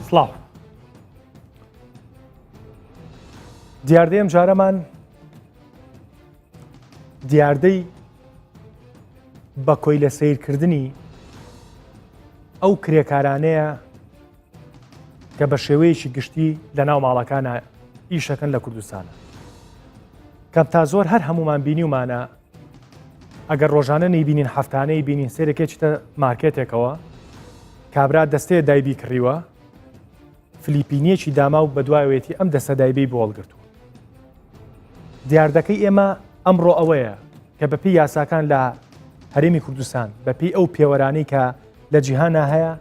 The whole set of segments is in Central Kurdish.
سڵاو دیاردەی ئەم جارەمان دیاردەی بە کۆیلە سەیرکردنی ئەو کرێکارانەیە کە بە شێوەیەکی گشتی لە ناو ماڵەکانە ئیشەکەن لە کوردستانە کەم تا زۆر هەر هەمومان بینیومانە ئەگەر ڕۆژانە نەیبینین هەفتانەی بینین سێرەکێکتە مارکێتێکەوە کابرا دەستەیە دایبی کڕیوە فلیپینیەکی داماو بەدوایەتی ئەم دەستە دایبەی بۆ هەڵگرتووە. دیاردەکەی ئێمە ئەمڕۆ ئەوەیە کە بەپێی یاساکان لە هەرێمی کوردستان بەپێی ئەو پێوەرانەی کە لە جیهانا هەیە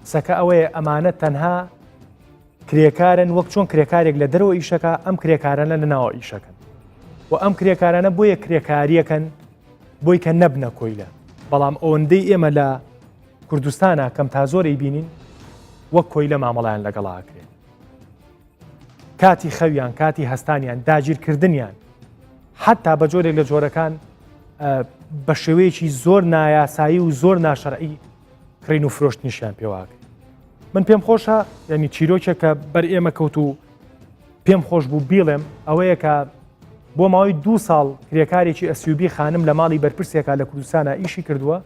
قسەکە ئەوەیە ئەمانە تەنها کرێکارن وەک چۆن کرێکارێک لە دەرەوە ئیشەکە ئەم کرێکارانە لە ناوە ئیشەکەن و ئەم کرێکارانە بۆیە کرێکاریەکەن بۆی کە نەبنە کۆیلە بەڵام ئەوەندەی ئێمە لە کوردستانا کەم تا زۆر ئەیبینین وەک کۆیلە مامەڵیان لەگەڵا ئەکرێ کاتی خەویان کاتی هەستانیان داگیرکردنیان حتا بە جۆرێک لە جۆرەکان بە شێوەیەکی زۆر نایاسایی و زۆر ناشەرعی کڕین و فرۆشتنیشیان پێواکرێت من پێم خۆشە ینی چیرۆکێک کە بەر ئێمە کەوت و پێم خۆش بوو بیڵێم ئەوەیە کە بۆ ماوەی دوو ساڵ کرێکارێکی ئەسیوبی خانم لە ماڵی بەرپرسێکا لە کوردستانە ئیشی کردووە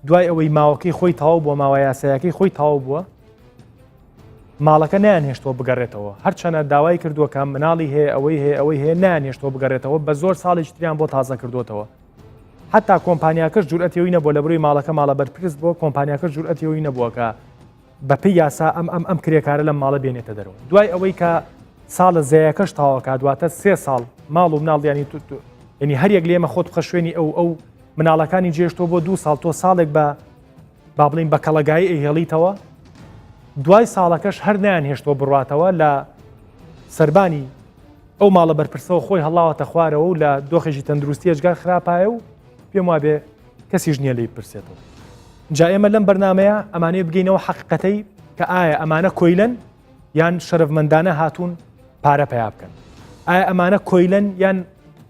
دوای ئەوەی ماوەکەی خۆی تەواو بووە ماوە یاسایەکەی خۆی تەواو بووە ماڵەکە نیان هێشتەوە بگەڕێتەوە هەرچەنە داوای کردووە کە مناڵی هەیە ئەوەی هەیە ئەوەی هەیە نیان هێشتەوە بگەڕێتەوە بە زۆر ساڵێکی تریان بۆ تازە کردوتەوە حتا کۆمپانیاکەش جورئەتیەوەی نەبووە لە بروی ماڵەکە ماڵە بەرپرس بۆ کۆمپانیاکە جورئەتیەوەی نەبووە کە بەپێی یاسا ئەم ئەم ئەم کرێکارە لەم ماڵە بێنێتە دەرەوە دوای ئەوەی کە ساڵە زەیەکەش تاواکات واتە سێ ساڵ ماڵ و مناڵ ینی ینی هەریەک لێمە خۆت بخە شوێنی ئەو ئەو مناڵەکانی جێشتۆ بۆ دوو ساڵ تۆ ساڵێک بە با بڵین بە کەڵەگایی ئەیهێڵیتەوە دوای ساڵەکەش هەر نیان هێشتەوە بڕاتەوە لە سربانی ئەو ماڵە بەرپرسەوە خۆی هەڵاوەتە خوارەوە و لە دۆخێکی تەندروستی ئەجگار خراپایە و پێم وابێ کەسیش نییە لی پرسێتەوە جا ئێمە لەم بەرنمەیە ئەمانەیە بگەینەوە حەقیقەتەی کە ئایا ئەمانە کۆیلەن یان شەرەفمەندانە هاتوون پارە پەیا بکەن؟ ئایا ئەمانە کۆیلەن یان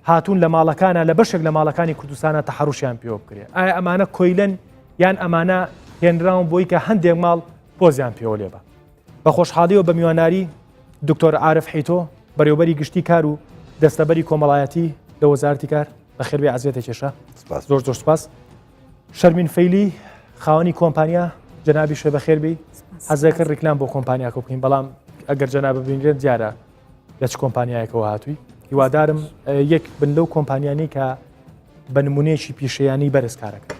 هاتوون لە ماڵەکانە لە بەشێک لە ماڵەکانی کوردستانە تەحەڕوشیان پێوە بکرێ؟ ئایا ئەمانە کۆیلەن یان ئەمانە هێنراون بۆی کە هەندێک ماڵ پۆزیان پێوە لێبە؟ بە خۆشحاڵیەوە بە میواناری دکتۆر عارف حیتۆ بەرێوبەری گشتی کار و دەستەبەری کۆمەڵایەتی لە وەزارتی کار بەخێربێ عەزیەتە کێشە زۆر زۆر سپاس. شەرمین فەیلی خاوەنی کۆمپانیا جەنابیشە بەخێر بی حەزەکرد ڕیکلام بۆ کۆمپانیاکە بکەین بەڵام ئەگەر جەناب ببینرێت دیارە لە چ کۆمپانیایەکەوە هاتووی هیوادارم یەک بن لەو کۆمپانیانی کە بە نمونەیەکی پیشەیانی بەرز کارەکە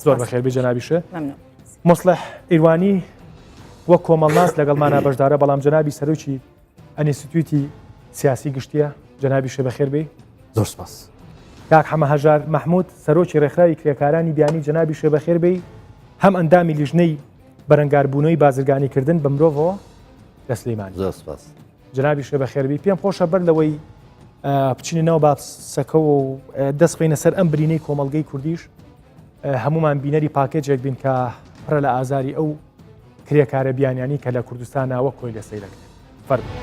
زۆر بەخێربی جەنابیشە مصلح ئیروانی وەک کۆمەڵناس لەگەڵمانە بەشدارە بەڵام جەنابی سەرۆکی ئەنیستیتوتی سیاسی گشتیە جەنابیشە بەخێر بێی. زۆر سپاس. کاک حەمە هەژار مەحمود سەرۆکی ڕێکخراوی کرێکارانی بیانی جەنابیشە بەخێر بێی هەم ئەندامی لیژنەی بەرەنگاربوونەوەی بازرگانیکردن بە مرۆڤەوە لە سلەیمانی. زۆر سپاس. جەنابیشە بەخێربی پێم خۆشە بەر لەوەی بچینە ناو باسەکەەوە و دەست بخەینە سەر ئەم برینەی کۆمەڵگەی کوردیش هەمومان بینەری پاکێجێک بین کە پڕە لە ئازاری ئەو کرێکارە بیانیانی کە لە کوردستانە وەک کۆیلە سەیر دەکرێن. فەرموو.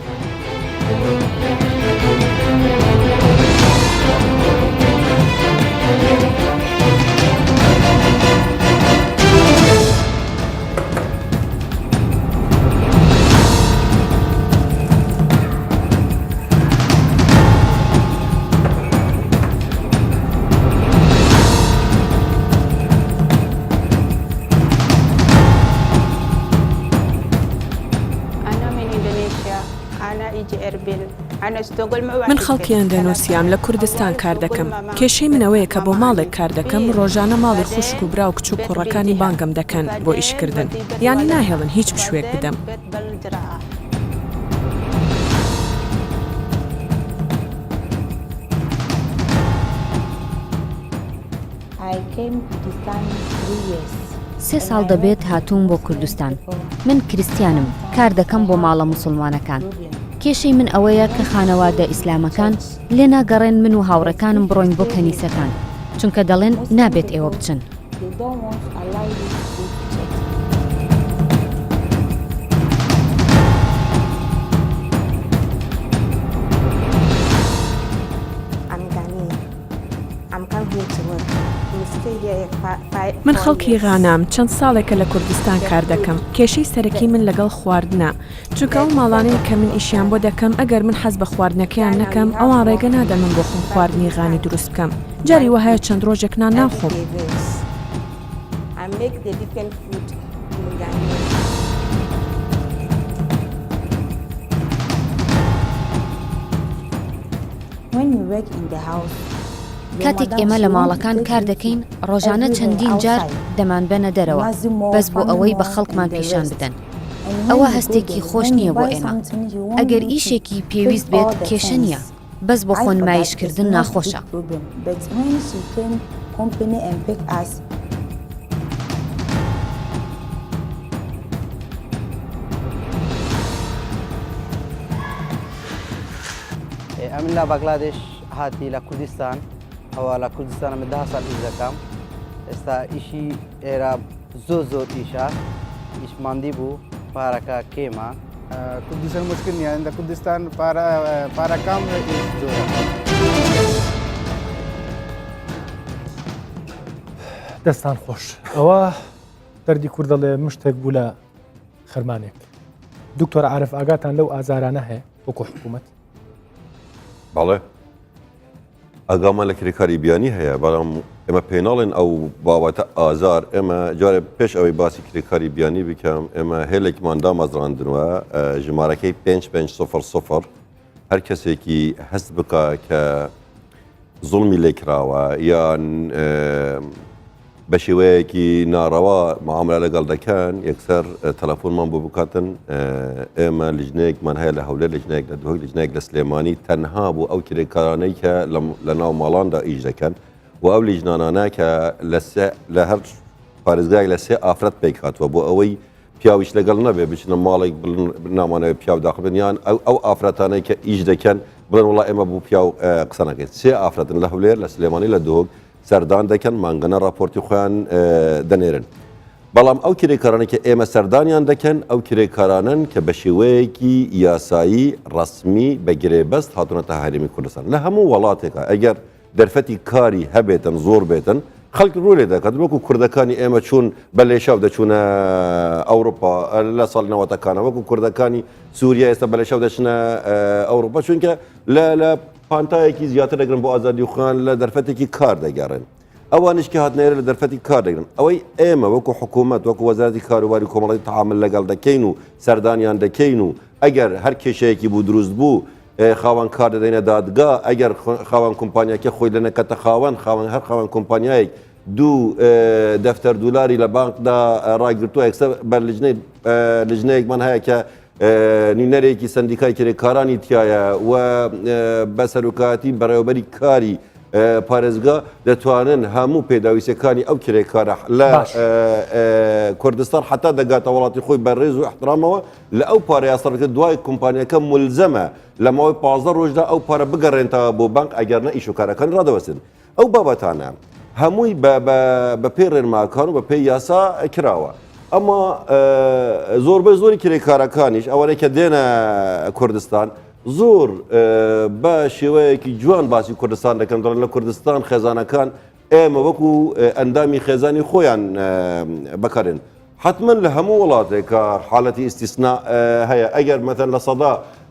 من خەڵکی ئەندەنوسیام، لە کوردستان کار دەکەم. کێشەی من ئەوەیە کە بۆ ماڵێک کار دەکەم، ڕۆژانە ماڵی خوشک و برا و کچ و کوڕەکانی بانگم دەکەن بۆ ئیشکردن. یانی ناهێڵن هیچ پشوویەک بدەم. سێ ساڵ دەبێت هاتووم بۆ کوردستان. من کریستیانم، کار دەکەم بۆ ماڵە موسڵمانەکان. کێشەی من ئەوەیە کە خانەوادە ئیسلامەکان لێ ناگەڕێن من و هاوڕێکانم بڕۆین بۆ کەنیسەکان، چونکە دەڵێن نابێت ئێوە بچن. من خەڵکی غانام، چەند ساڵێکە لە کوردستان کار دەکەم، کێشەی سەرەکی من لەگەڵ خواردنە، چونکە ئەو ماڵانەی کە من ئیشیان بۆ دەکەم ئەگەر من حەز بە خواردنەکەیان نەکەم ئەوان ڕێگە نادەن من بۆ خۆم خواردنی غانی دروست بکەم، جاری وەهایە چەند ڕۆژێک نان ناخۆم. کاتێک ئێمە لە ماڵەکان کار دەکەین ڕۆژانە چەندین جار دەمانبەنە دەرەوە بەس بۆ ئەوەی بە خەڵکمان پیشان بدەن. ئەوە هەستێکی خۆش نییە بۆ ئێمە. ئەگەر ئیشێکی پێویست بێت کێشە نییە، بەس بۆ خۆ نمایشکردن ناخۆشە. ئەمن لە بەگلادش هاتی لە کوردستان ئەوە لە کوردستانە من ده سال ئیش دەکەم ئێستا ئیشی ئێرە زۆر زۆر ئیشە ئیش ماندی بوو پارەکە کێمە کوردستان مشکل نییە لە کوردستان پارەکەم ئیش زۆرە. دەستان خۆش ئەوە دەردی کوردەڵێ مشتێک بوو لە خەرمانێک دکتۆر عارف ئاگاتان لەو ئازارانە هەیە وەکو حکوومەت؟ بەڵێ ئاگامان لە کرێکاری بیانی هەیە بەڵام ئێمە پێناڵێن ئەو باوەتە ئازار ئێمە جارێ پێش ئەوەی باسی کرێکاری بیانی بکەم ئێمە هێلێکمان دامەزراندنوە ژمارەکەی 5500 هەر کەسێکی هەست بکە کە زوڵمی لێکراوە یان بە شێوەیەکی ناڕەوا معاملە لەگەڵ دەکەن یەکسەر تەلەفۆنمان بۆ بکاتن ئێمە لیژنەیەکمان هەیە لە هەولێر لیژنەیەک لە دهۆک لیژنەیەک لە سلێمانی تەنها بۆ ئەو کرێکارانەی کە لە ناو ماڵاندا ئیش دەکەن و ئەو لیژنانانە کە لە هەر پارێزگایەک لە سێ ئافرەت پێک هاتووە بۆ ئەوەی پیاویش لەگەڵ نەبێ بچنە ماڵێک بڵێن نامانەوێت پیاو داخل بن یان ئەو ئەو ئافرەتانەی کە ئیش دەکەن بڵێن وڵا ئێمە بۆ پیاو قسە ناکەین سێ ئافرەتن لە هەولێر لە سلێمانی لە دهۆک سەردان دەکەن مانگانە راپۆرتی خۆیان دەنێرن بەڵام ئەو کرێکارانە کە ئێمە سەردانیان دەکەن ئەو کرێکارانن کە بە شێوەیەکی یاسایی ڕسمی بە گرێبەست هاتوونەتە هەرێمی کوردستان لە هەموو وڵاتێکە ئەگەر دەرفەتی کاری هەبێتن زۆر بێتن خەڵک ڕوو لێ دەکات وەکو کوردەکانی ئێمە چوون بە لێشاو دەچوونە ئەوروپا لە ساڵ نەوەتەکانە وەکو کوردەکانی سووریا ئێستا بە لێشاو دەچنە ئەوروپا چونکە لە لە پانتایەکی زیاتر دەگرن بۆ ئازادی خۆیان لە دەرفەتێکی کار دەگەڕێن ئەوانیش کە هاتنێرە لە دەرفەتی کار دەگرن ئەوەی ئێمە وەکو حکوومەت وەکو وەزارەتی کاروباری کۆمەڵی تعامل لەگەڵ دەکەین و سەردانیان دەکەین و ئەگەر هەر کێشەیەکی بوو دروست بوو خاوەن کار دەدەینە دادگا، ئەگەر خاوەن کۆمپانیاکە خۆی لێ نەکاتە خاوەن، خاوەن هەر خاوەن کۆمپانیایەک دوو دەفتەر دولاری لە بانقدا ڕاگرتووە یەکسەر بە لجنەی لجنەیەکمان هەیە کە نوێنەرێکی سەندیکای کرێکارانی تایە و بە سەرۆکایەتی بەڕێوەبەری کاری پارێزگا دەتوانن هەموو پێداویستەکانی ئەو کرێکارە لە کوردستان حتا دەگاتە وڵاتی خۆی بە ڕێز و احترامەوە لە ئەو پارەیە سەرف کرد دوای کۆمپانیاکە مولزەمە لە ماوەی 15 ڕۆژدا ئەو پارە بگەڕێنتەوە بۆ بانک ئەگەر نە ئیش و کارەکانی ڕادەوەستن ئەو بابەتانە هەمووی بە پێی ڕێنماکان و بە پێی یاسا کراوە ئەمە زۆربەی زۆری کرێکارەکانیش ئەوانەی کە دێنە کوردستان زۆر بە شێوەیەکی جوان باسی کوردستان دەکەن دەڵێن لە کوردستان خێزانەکان ئێمە وەکو ئەندامی خێزانی خۆیان بەکارێن حتمما لە هەموو وڵاتێک کە حالەتی ئیستیسنا هەیە ئەگەر مەتەن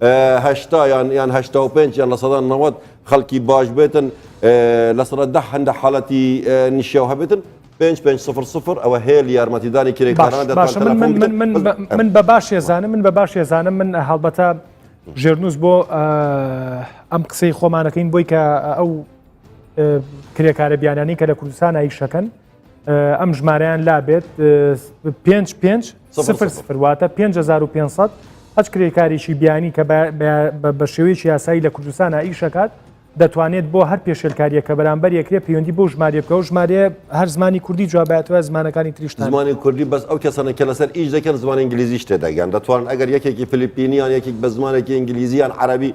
80% یان یان 85 یان 90% خەڵکی باش بێتن 10% هەندە حالەتی نشێو هەبێتن 5500 ئەوە هێل یارمەتیدانی کرێکاران باشە من من من من بە باش ێزانم من بە باش ێزانم من هەڵبەتە ژێرنووس بۆ ئەم قسەی خۆمانەکەین بۆی کە ئەو کرێکارە بیانانی کە لە کوردستان ئایشەکەن ئەم ژمارەیان لابێت 5 5 0 0 واتە 5500 هەچ کرێکارێکی بیانی کە بە شێوەیەکی یاسایی لە کوردستان ئیشەکات دەتوانێت بۆ هەر پێشێلکاریە کە بەرامبەر یەکرێ پەیوەندی بۆ ژمارە بکە و ژمارە هەر زمانی کوردی جواباتەوە زمانەکانی تریش زمانی کوردی بەس ئەو کەسانە کە لەسەر ئیش دەکەن زمانی ئینگلیزیش تێدەگەن دەتوانن ئەگەر یەکێکی فلیپینیان یەکێک بە زمانێکی ئینگلیزیان عەربی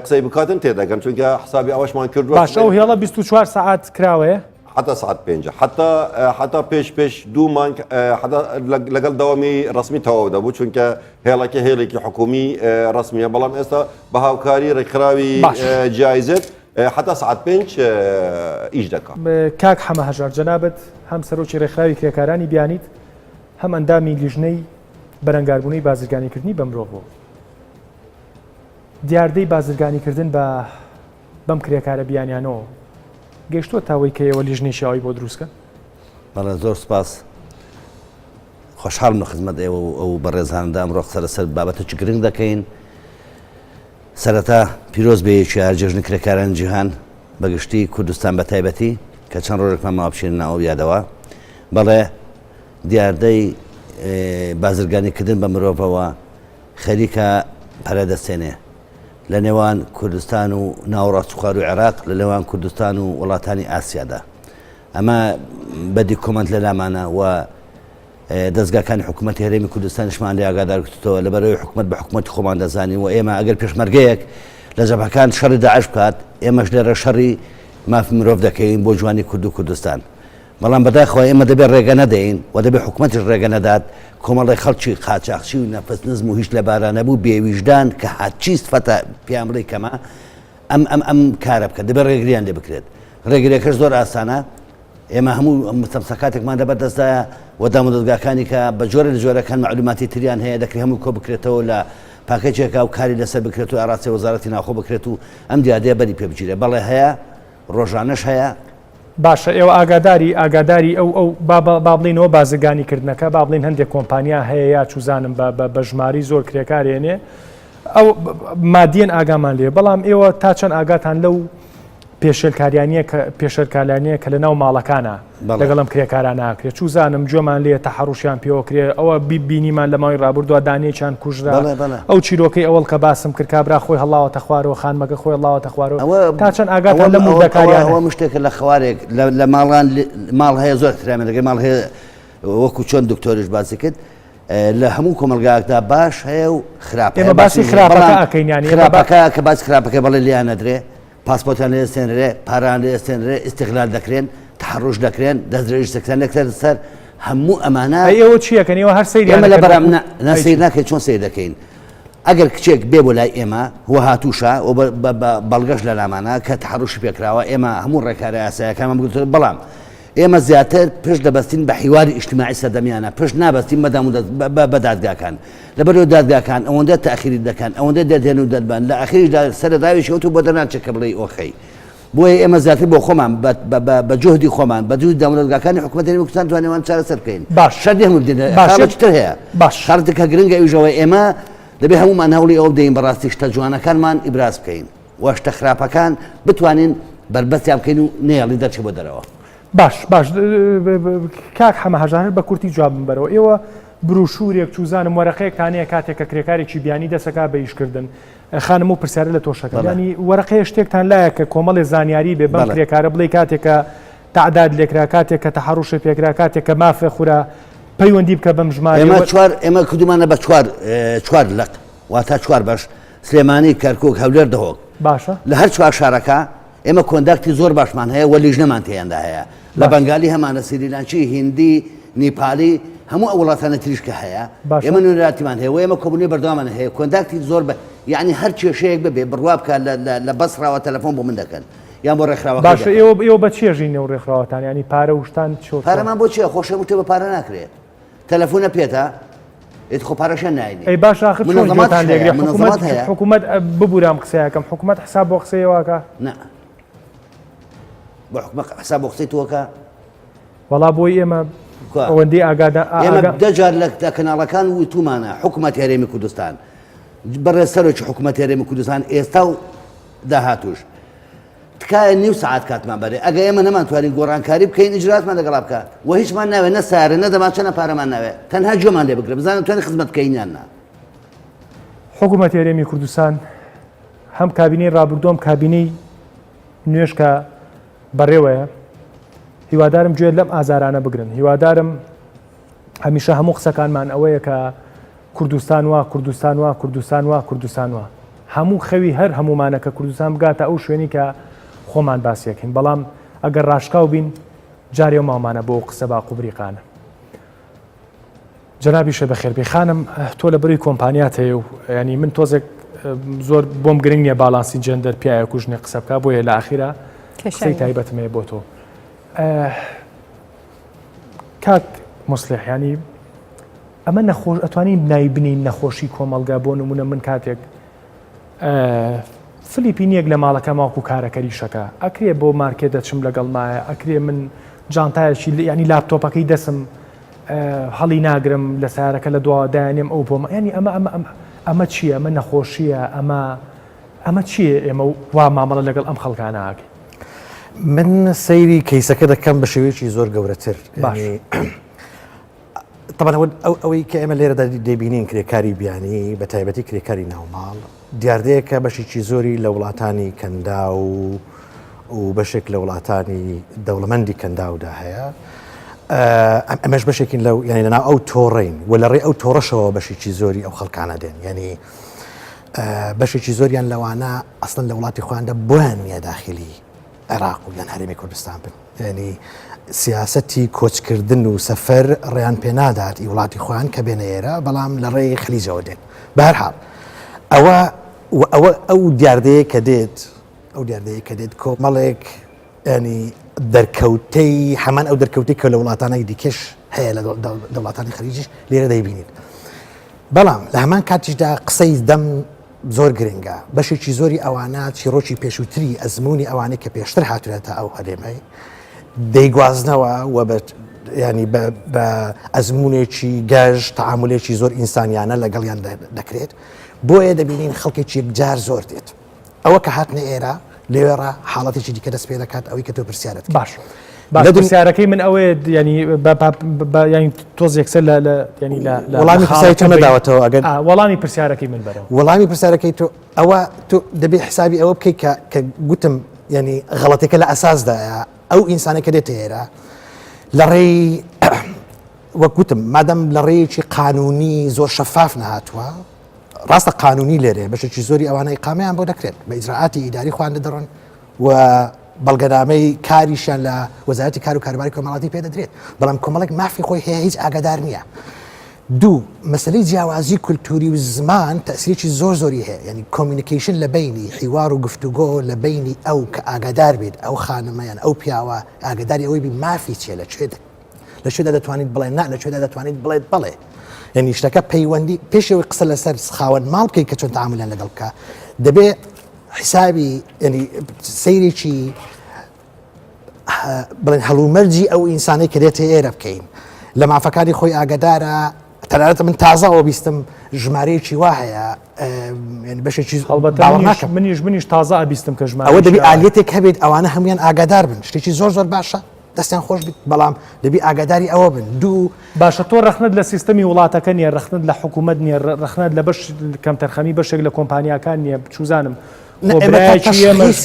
قسەی بکاتن تێدەگەن چونکە حسابی ئەوەشمان کردووە باشە ئەو هێڵە 24 سەعات کراوەیە؟ حتا ساعت پێنج حتا حتا پێش پێش دوو مانگ حتا لەگەڵ دەوامی ڕسمی تەواو دەبوو چونکە هێڵەکە هێڵێکی حکومی ڕسمیە بەڵام ئێستا بە هاوکاری ڕێکخراوی جایزت. حەتا سەعات پێنج ئیش دەکا. کاک حەمە هەژار جەنابت هەم سەرۆکی ڕێکخراوی کرێکارانی بیانیت هەم ئەندامی لیژنەی بەرەنگاربوونەی بازرگانیکردنی بە مرۆڤەوە. دیاردەی بازرگانیکردن بە بەم کرێکارە بیانیانەوە گەیشتووە تا وەی کە ئێوە لیژنەیەکی ئاوای بۆ دروست کەن؟ بەڵێ زۆر سوپاس. خۆشحاڵم لە خزمەت ئێوە و ئەو بەڕێزانەدا ئەمڕۆ قسە لەسەر بابەتێکی گرنگ دەکەین. سەرەتا پیرۆز بێ یەکیار جێژنی کرێکارانی جیهان بە گشتی کوردستان بە تایبەتی کە چەند ڕۆژێکمان ماوە بچینە ناو ئەو یادەوە. بەڵێ دیاردەی بازرگانیکردن بە مرۆڤەوە خەریکە پەرە دەستێنێ لە نێوان کوردستان و ناوەڕاست و خوارووی عێراق، لە نێوان کوردستان و وڵاتانی ئاسیادا. ئەمە بە دیکۆمەنت لە لامانە و دەزگاکانی حکوومەتی هەرێمی کوردستانیشمان لێ ئاگادار کردووەتەوە، لەبەرئەوەی حکوومەت بە حکوومەتی خۆمان دەزانین و ئێمە ئەگەر پێشمەرگەیەک لە جەبهەکان شەڕی داعش بکات، ئێمەش لێرە شەڕی مافی مرۆڤ دەکەین بۆ جوانی کورد و کوردستان. بەڵام بەداخەوە ئێمە دەبێت ڕێگە نەدەین و دەبێت حکومەتیش ڕێگە نەدات کۆمەڵێک خەڵکی قاچاخچی و نەفس نزم و هیچ لەبارا نەبوو بێویژدان کە هەرچی سفەتە پێیان بڵێی کەمە ئەم ئەم ئەم کارە بکەن دەبێت ڕێگریان لێ بکرێت ڕێگریەکەش زۆر ئاسانە ئێمە هەموو مستەمسەکاتێکمان لەبەر دەستدایە و دامودەزگاکانی کە بە جۆرە لە جۆرەکان مەعلوماتی تریان هەیە دەکرێت هەموو کۆ بکرێتەوە لە پاکێجێکا و کاری لەسەر بکرێت و ئاراستەی وەزارەتی ناوخۆ بکرێت و ئەم دیاردەیە بەری پێ بگیرێت بەڵێ هەیە ڕۆژانەش هەیە. باشە ئێوە ئاگاداری ئاگاداری ئەو ئەو با با بڵێینەوە بازرگانی کردنەکە با بڵێین هەندێک کۆمپانیا هەیە یا چوزانم بە بە بە ژمارەی زۆر کرێکار هێنێ ئەو مادیەن ئاگامان لێ بەڵام ئێوە تا چەند ئاگاتان لەو پێشێلکاریانە کە پێشێلکارانەیە کە لە ناو ماڵەکانە لەگەڵ ئەم کرێکارانە ئاکرێ چوزانم گوێمان لێ تەحەڕوشیان پێوە کرێ ئەوە بینیمان لە ماوەی ڕابردووە دانەیەکیان کوژرا ئەو چیرۆکەی ئەوەڵ کە باسم کرد کابرا خۆی هەڵاوەتە خوارەوە خانمەکە خۆی هەڵاوەتە خوارەوە تا چەند ئاگاتان لەم وردەکاریانە؟ ئەوە مشتێکە لە خوارێک لە ماڵان ماڵ هەیە زۆر احترامی دەکەن ماڵ هەیە وەکو چۆن دکتۆریش باسی کرد لە هەموو کۆمەڵگایەکدا باش هەیە و خراپ هەیە باسی خراپەکە ئەکەین یانی خراپەکە کە باسی خراپەکە بەڵێ لێیان نەدرێ پاسپۆرتیان لێ ئەستێنرێ، پارەیان لێ ئەستێنرێ، ئیستیغلال دەکرێن، تەحەڕوش دەکرێن، دەستدرێژی سێکسیان دەکرێتە سەر، هەموو ئەمانە. ئەی ئێوە چی ئەکەن؟ ئێوە هەر سەیریان ئێمە لە بەرام نا، نا سەیر ناکەین، چۆن سەیر دەکەین؟ ئەگەر کچێک بێ بۆ لای ئێمە و هاتووشە و بە بەڵگەش لە لامانە کە تەحەڕوشی پێکراوە، ئێمە هەموو ڕێکارە یاساییەکانمان گرتووە، بەڵام ئێمە زیاتر پشت دەبەستین بە حیواری ئیجتیماعی سەردەمیانە، پشت نابەستین بە دامودەست بە دادگاکان. لەبەرئەوەی دادگاکان ئەوەندە تاخیری دەکەن، ئەوەندە دەردێن و دەربەن، لە ئاخیریشدا سەرەداوێکی ئەوتۆ بۆ دەرناچێت کە بڵێی ئۆخەی. بۆیە ئێمە زیاتر بۆ خۆمان بە جوهدی خۆمان، بە جوهدی دامودەزگاکانی حکومەتی هەرێمی کوردستان توانیمان چارەسەر بکەین. باش. شەرت نییە هەموو بدرێنە، باشە. خاڵێکی تر هەیە. باش. خاڵێکی تر کە گرنگە ئەویش ئەوەیە ئێمە دەبێ هەموومان هەوڵی ئەوە بدەین بەڕاستی شتە جوانەکانمان ئیبراز بکەین و شتە خراپەکان بتوانین بەربەستیان بکەین و نەیەڵین دەرچێ بۆ دەرەوە. باش باش کاک حەمە هەژار هەر بە کورتی جوابم بەرەوە ئێوە بروشورێک چوزانم وەرەقەیەکتان هەیە کاتێک کە کرێکارێکی بیانی دەسەکا بە ئیشکردن خانم و پرسیارە لە تۆشەکە ینی وەرەقەیە شتێکتان لایە کە کۆمەڵێ زانیاری بێ بەم کرێکارە بڵێ کاتێک کە تعداد لێکرا کاتێک کە تەحەڕوشی پێکرا کاتێک کە مافێ خورا پەیوەندی بکە بەم ژمارە ئێمە چوار ئێمە کردومانە بە چوار چوار لق واتە چوار بەش سلێمانی کەرکک هەولێر دهۆک باشە لە هەر چوار شارەکە ئێمە contact ی زۆر باشمان هەیە و لیژنەمان تێیاندا هەیە لە بەنگالی هەمانە سریلانکی هیندی نیپالی هەموو ئەو وڵاتانە تریش کە هەیە ئێمە نوێنەراتیمان هەیە و ئێمە کۆبوونەوەی بەردەوامان هەیە contact ی زۆر بە یعنی هەر کێشەیەک ببێ بڕوا بکە لە بەسڕاوە تەلەفۆن بۆ من دەکەن یان بۆ ڕێکخراوەکە باشە ئێوە ئێوە بە چێژین نێو ڕێکخراوەتان ینی پارە وشتان چۆ پارەمان بۆ چیە خۆشە وتێ بە پارە ناکرێت تەلەفۆنە پێتە ئێت خۆ پارەشیان ناینێ. ئەی باشە ئاخر چۆن منەزەمات گوێتان هەیە، لێگرێ منەزەمات حکومەت هەیە. حکومەت ببورە ئەم قسەیەکەم حکومەت حساب بۆ قسەی ئێوە ئەکا؟ نا بۆ حکومەت حساب بۆ قسەی تۆ ئەکا؟ وەڵا بۆی ئێمە کوا؟ ئەوەندەی ئاگادا ئێمە ئاگا دە جار لە لە کەناڵەکان وتومانە حکومەتی هەرێمی کوردستان بەڕێز سەرۆکی حکومەتی هەرێمی کوردستان ئێستا و داهاتووش تکایە نیو سەعات کاتمان بەرێ ئەگەر ئێمە نەمانتوانی گۆڕانکاری بکەین ئیجراتمان لەگەڵا بکە و هیچمان ناوێ نە سارە نە دەمانچە نە پارەمان ناوێ تەنها گوێمان لێ بگرە بزانە توانین خزمەت بکەین یان نا. حکوومەتی هەرێمی کوردستان هەم کابینەی ڕابردوو هەم کابینەی نوێش کە بەڕێوەیە هیوادارم گوێ لەم ئازارانە بگرن هیوادارم هەمیشە هەموو قسەکانمان ئەوەیە کە کوردستان وا کوردستان وا کوردستان وا کوردستان وا هەموو خەوی هەر هەموومانە کە کوردستان بگاتە ئەو شوێنی کە خۆمان باسیەکەین بەڵام ئەگەر ڕاشکاو بین جارێ و ماومانە بۆ قسە با قوبریقانە جەنابیشە بەخێربێی خانم تۆ لە بەروی کۆمپانیات هەیە و ینی من تۆزێک. زۆر بۆم گرنگ نییە باڵانسی جێندەر پیاوێک و ژنێک قسە بکا بۆیە لە ئاخیرا قسەی تایبەتم هەیە بۆ تۆ. کاک موسلیح یانی ئەمە نەخۆش ئەتوانین ناوی بنین نەخۆشی کۆمەڵگا بۆ نمونە من کاتێک فلیپینیەک لە ماڵەکە ماوەکو کارەکەری شەکە ئەکرێ بۆ مارکێت دەچم لەگەڵ مایە ئەکرێ من جانتایەکی ینی لاپتۆپەکەی دەسم هەڵی ناگرم لە سارەکە لە دواوە دایانێم ئەو بۆمە ینی ئەمە ئەمە ئەمە ئەمە چییە ئەمە نەخۆشیە ئەمە ئەمە چییە ئێمە وا مامەڵە لەگەڵ ئەم خەڵکانە ئاکەین؟ من سەیری کەیسەکە دەکەم بە شێوەیەکی زۆر گەورەتر باش. طبعا ئەو ئەوەی کە ئێمە لێرەدا دەبینین کرێکاری بیانی بە تایبەتی کرێکاری ناوماڵ دیاردەیەکە بەشێکی زۆری لە وڵاتانی کەنداو و بەشێک لە وڵاتانی دەوڵەمەندی کەنداودا هەیە ئەمەش بەشێکین لەو یعنی لەناو ئەو تۆڕین و لە ڕێ ئەو تۆڕەشەوە بەشێکی زۆری ئەو خەڵکانە دێن یعنی بەشێکی زۆریان لەوانە ئەسڵەن لە وڵاتی خۆیاندا بۆیان نییە داخلی عێراق و یان هەرێمی کوردستان بن یعنی سیاسەتی کۆچکردن و سەفەر ڕێیان پێنادات ئی وڵاتی خۆیان کە بێنە ئێرە بەڵام لە ڕێی خلیجەوە دێن بەهەرحاڵ ئەوە ئەوە ئەو دیاردەیە کە دێت ئەو دیاردەیە کە دێت کۆمەڵێک ینی دەرکەوتەی هەمان ئەو دەرکەوتەی کە لە وڵاتانای دیکەش هەیە لە دەوڵاتانی خەلیجیش لێرە دەیبینین بەڵام لە هەمان کاتیشدا قسەی دەم زۆر گرنگە بەشێکی زۆری ئەوانە چیڕۆکی پێشووتری ئەزمموی ئەوانەی کە پێشتر هاتوونەتە ئەو هەرێمەی دەیگوازنەوە و بە ینی بە ئەزمونێکی گەش تعاملێکی زۆر ئینسانیانە لەگەڵیان دەکرێت بۆیە دەبینین خەڵکێکی یەکجار زۆر دێت ئەوە کە هاتنە ئێرە لەوێڕا حاڵەتێکی دیکە دەست پێ دەکات ئەوەی کە تۆ پرسیارت باش باش پرسیارەکەی من ئەوەیە ینی ینی تۆز یەکسەر لە لە ینی لە وەڵامی پرسیاری تۆ نەداوەتەوە ئەگەر وەڵامی پرسیارەکەی من بەرەوە وەڵامی پرسیارەکەی تۆ ئەوە تۆ دەبێ حسابی ئەوە بکەیت کە کە گوتم ینی غەڵەتێکە لە ئەساسدایە ئەو ئینسانە کە دێتە ئێرە لە ڕێی وەک گوتم مادەم لە ڕێیەکی قانونی زۆر شەفاف نەهاتووە ڕاستە قانونی لێرەیە بەشێکی زۆری ئەوانە ئیقامەیان بۆ دەکرێت بە ئیجرائاتی ئیداری خۆیان دەدەڕن و بەڵگەنامەی کاریشیان لە وەزارەتی کار و کاروباری کۆمەڵاتی پێ دەدرێت بەڵام کۆمەڵێک مافی خۆی هەیە هیچ ئاگادار نییە دوو مەسلەی جیاوازی کولتوری و زمان تەسیرێکی زۆر زۆری هەیە یعنی communication لە بینی حیوار و گفتوگۆ لە بینی ئەو کە ئاگادار بێت ئەو خانمەیان ئەو پیاوە ئاگاداری ئەوەی بی مافی چیە لە کوێ لە کوێدا دەتوانیت بڵێ نا لە کوێدا دەتوانیت بڵێت بەڵێ یعنی شتەکە پەیوەندی پێشەوەی قسە لەسەر خاوەن ماڵ بکەیت کە چۆن تعاملیان لەگەڵ بکە دەبێ حسابی ینی سەیرێکی بڵێن هەڵومەرجی ئەو ئینسانەی کە دێتە ئێرە بکەین لە مافەکانی خۆی ئاگدارە تەنانەت من تازەەوە بیستم ژمارەیەکی وا هەیە بەشێکی هەڵبەتە منیش منیش تازە ئەبیستم کە ژمارە ئەوە دەبی ئالیەتێک هەبێت ئەوانە هەمویان ئاگادار بن شتێکی زۆر زۆر باشە دەستیان خۆش بیت بەڵام دەبی ئاگاداری ئەوە بن دوو. باشە تۆ ڕەخنەت لە سیستەمی وڵاتەکە نیە ڕەخنەت لە حکومەت نیە ڕەخنەت لە بەش کەمتەرخەمی بەشێک لە کۆمپانیاکان نیە چوزانم خۆ برایەکی ئێمەش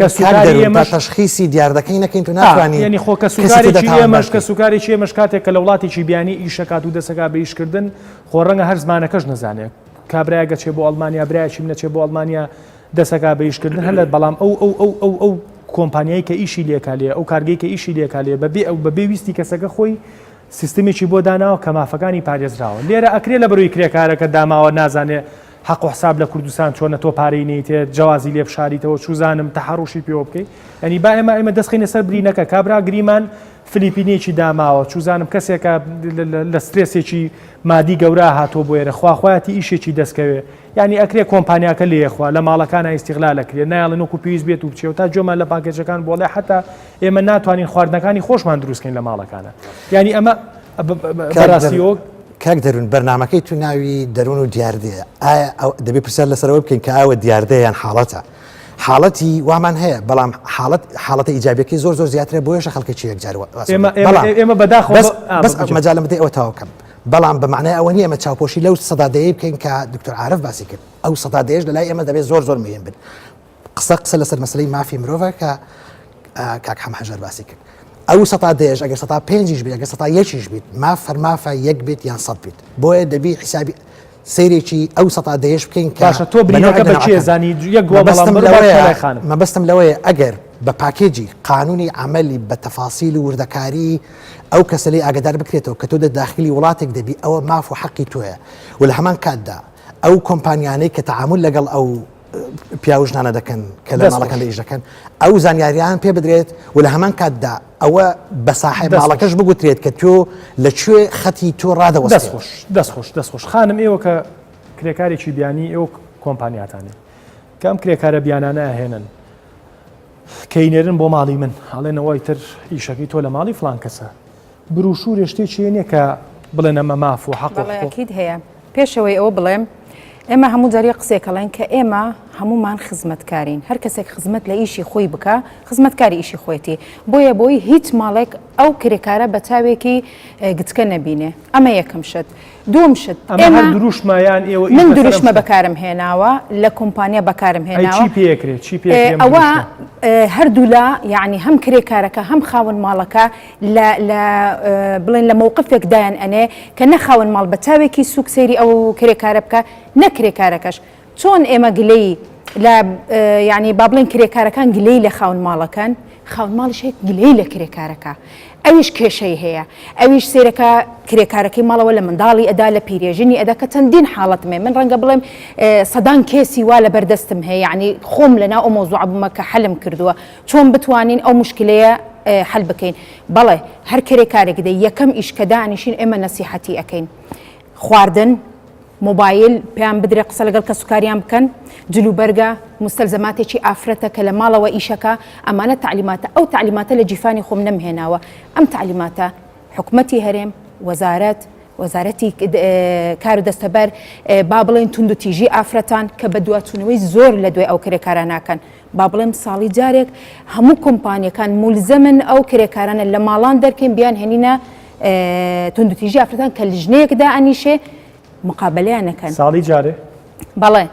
کەسوکاری ئێمەش تەشخیسی دیاردەکەی نەکەین تۆ ناتوانی یعنی خۆ کەسوکارێکی ئێمەش کەسوکارێکی ئێمەش کاتێک کە لە وڵاتێکی بیانی ئیشەکات و دەسەکا بە ئیشکردن خۆ ڕەنگە هەر زمانەکەش نەزانێت کابرایەک ئەچێ بۆ ئەڵمانیا برایەکی من ئەچێ بۆ ئەڵمانیا دەسەکا بە ئیشکردن هەر لە بەڵام ئەو ئەو ئەو ئەو ئەو کۆمپانیای کە ئیشی لێکا لێ ئەو کارگەی کە ئیشی لێکا لێ بەبێ ئەو بەبێ ویستی کەسەکە خۆی سیستمێکی بۆ داناوە کە مافەکانی پارێزراوە لێرە ئەکرێ لە بەروی کرێکارەکە داماوە نازانێ حەق و حساب لە کوردستان چۆنە تۆ پارەی نەیتێ جەوازی لێ بشاریتەوە چوزانم تەحەڕوشی پێوە بکەی ئەنی با ئێمە ئێمە دەستخینە سەر برینەکە کابرا گریمان فلیپینیەکی داماوە چوزانم کەسێکە لە سترێسێکی مادی گەورە هاتۆ بۆ ئێرە خواخوایەتی ئیشێکی دەستکەوێ یانی ئەکرێ کۆمپانیاکە لێیەخوا لە ماڵەکانا ئیستیغلال ئەکرێ نایەڵن وەکو پێویست بێت و بچێ و تا گوێمان لە پاکێجەکان بۆڵێ حەتا ئێمە ناتوانین خواردنەکانی خۆشمان دروست کەین لە ماڵەکانا یانی ئەمە بەڕاستی وەک کاک دەروون بەرنامەکەی تو ناوی دەروون و دیاردەیە ئایا دەبێ پرسیار لەسەرەوە بکەین کە ئاوە دیاردەیە یان حاڵەتە حاڵەتی وامان هەیە بەڵام حاڵەت حاڵەتە ئیجابیەکەی زۆر زۆر زیاترە بۆیەشە خەڵکێکی یەکجار ئێمە ئێمە بەداخەوە بەس بەس مەجالم بدەی ئەوە تەواو کەم بەڵام بە مەعنای ئەوە نییە ئێمە چاوپۆشی لەو سەدا دەیەی بکەین کە دکتۆر عارف باسی کرد ئەو سەدا دەیەش لە لای ئێمە دەبێت زۆر زۆر مهم بن قسە قسە لەسەر مەسلەی مافی مرۆڤە کە کاک حەمە هەژار باسی کرد ئەو سەتا دەیەش ئەگەر سەتا پێنجیش بێت ئەگەر سەتا یەکیش بێت ماف هەر مافە یەک بێت یان سەد بێت بۆیە دەبی حیسابی سەیرێکی ئەو سەتا دەیەش بکەین کە باشە تۆ برینەکە بە کێ زانی یەک گوڵ بەڵام مەبەستم بەرەو باش لەوەیە لای خانم. مەبەستم لەوەیە ئەگەر بە پاکێجی قانونی عەمەلی بە تەفاسیل و وردەکاری ئەو کەسە لێی ئاگادار بکرێتەوە کە تۆ دە داخلی وڵاتێک دەبی ئەوە ماف و حەقی تۆیە و لە هەمان کاتدا. ئەو کۆمپانیانەی کە تەعامول لەگەڵ ئەو پیاو ژنانە دەکەن کە لە ماڵەکان لە ئیش دەکەن ئەو زانیاریان پێ بدرێت و لە هەمان کاتدا ئەوە بە ساحێب ماڵەکەش بگوترێت کە تۆ لە کوێ خەتی تۆ ڕادەوەستێت. دەست خۆش دەست خۆش دەست خۆش خانم ئێوە کە کرێکارێکی بیانی ئێوە کۆمپانیاتانێ کە ئەم کرێکارە بیانانە ئەهێنن کەینێرن بۆ ماڵی من ئەڵێنەوەی تر ئیشەکەی تۆ لە ماڵی فلان کەسە بروشورێ شتێکی نیە کە بڵێن ئەمە ماف و حەق و بەڵێ حقوق. ئەکید هەیە. پێشەوەی ئەوە بڵێم ئێمە هەموو جارێ قسێک ئەڵێن کە ئێمە هەموومان خزمەتکارین هەر کەسێک خزمەت لە ئیشی خۆی بکا خزمەتکاری ئیشی خۆیەتی بۆیە بۆی هیچ ماڵێک ئەو کرێکارە بە چاوێکی گچکە نەبینێ ئەمە یەکەم شت دووەم شت ئەمە هەر دروشمە یان ئێوە من دروشمە بەکارم هێناوە لە کۆمپانیا بەکارم هێناوە چی پێکرێت چی پێ ئەوە هەردوولا یعنی هەم کرێکارەکە هەم خاوەن ماڵەکە لە لە بڵێن لە مەوقفێک دایان ئەنێ کە نە خاوەن ماڵ بە چاوێکی سوک سەیری ئەو کرێکارە بکە نە کرێکارەکەش چۆن ئێمە گلەیی لە یعنی با بڵێن کرێکارەکان گلەیی لە خاوەن ماڵەکەن خاوەن ماڵیش هەیە گلەیی لە کرێکارەکە ئەویش کێشەی هەیە ئەویش سێرەکە کرێکارەکەی ماڵەوە لە منداڵی ئەدا لە پیرێژنی ئەدا کە چەندین حاڵەتم هەیە من ڕەنگە بڵێم سەدان کێسی وا لە بەردەستم هەیە یعنی خۆم لەناو ئەو مەوزوعە بوومە کە حەلم کردووە چۆن بتوانین ئەو موشکلەیە حەل بکەین بەڵێ هەر کرێکارێک دێ یەکەم ئیش کە دانیشین ئێمە نەسیحەتی ئەکەین خواردن مۆبایل پێیان بدرێ قسە لەگەڵ کەسوکاریان بکەن جلوبەرگە مستەلزەماتێکی ئافرەتە کە لە ماڵەوە ئیشەکە ئەمانە تەعلیماتە ئەو تەعلیماتە لە جیفانی خۆم نەمهێناوە ئەم تەعلیماتە حکومەتی هەرێم وەزارەت وەزارەتی کار و دەستەبەر با بڵێن توندوتیژی ئافرەتان کە بەدواچوونەوەی زۆر لە دوای ئەو کرێکارە ناکەن با بڵێم ساڵی جارێک هەموو کۆمپانیەکان مولزەمن ئەو کرێکارانە لە ماڵان دەرکەین بیان هێنینە توندوتیژی ئافرەتان کە لژنەیەک دائەنیشێ مقابلەیان نەکەن. ساڵی جارێ؟ بەڵێ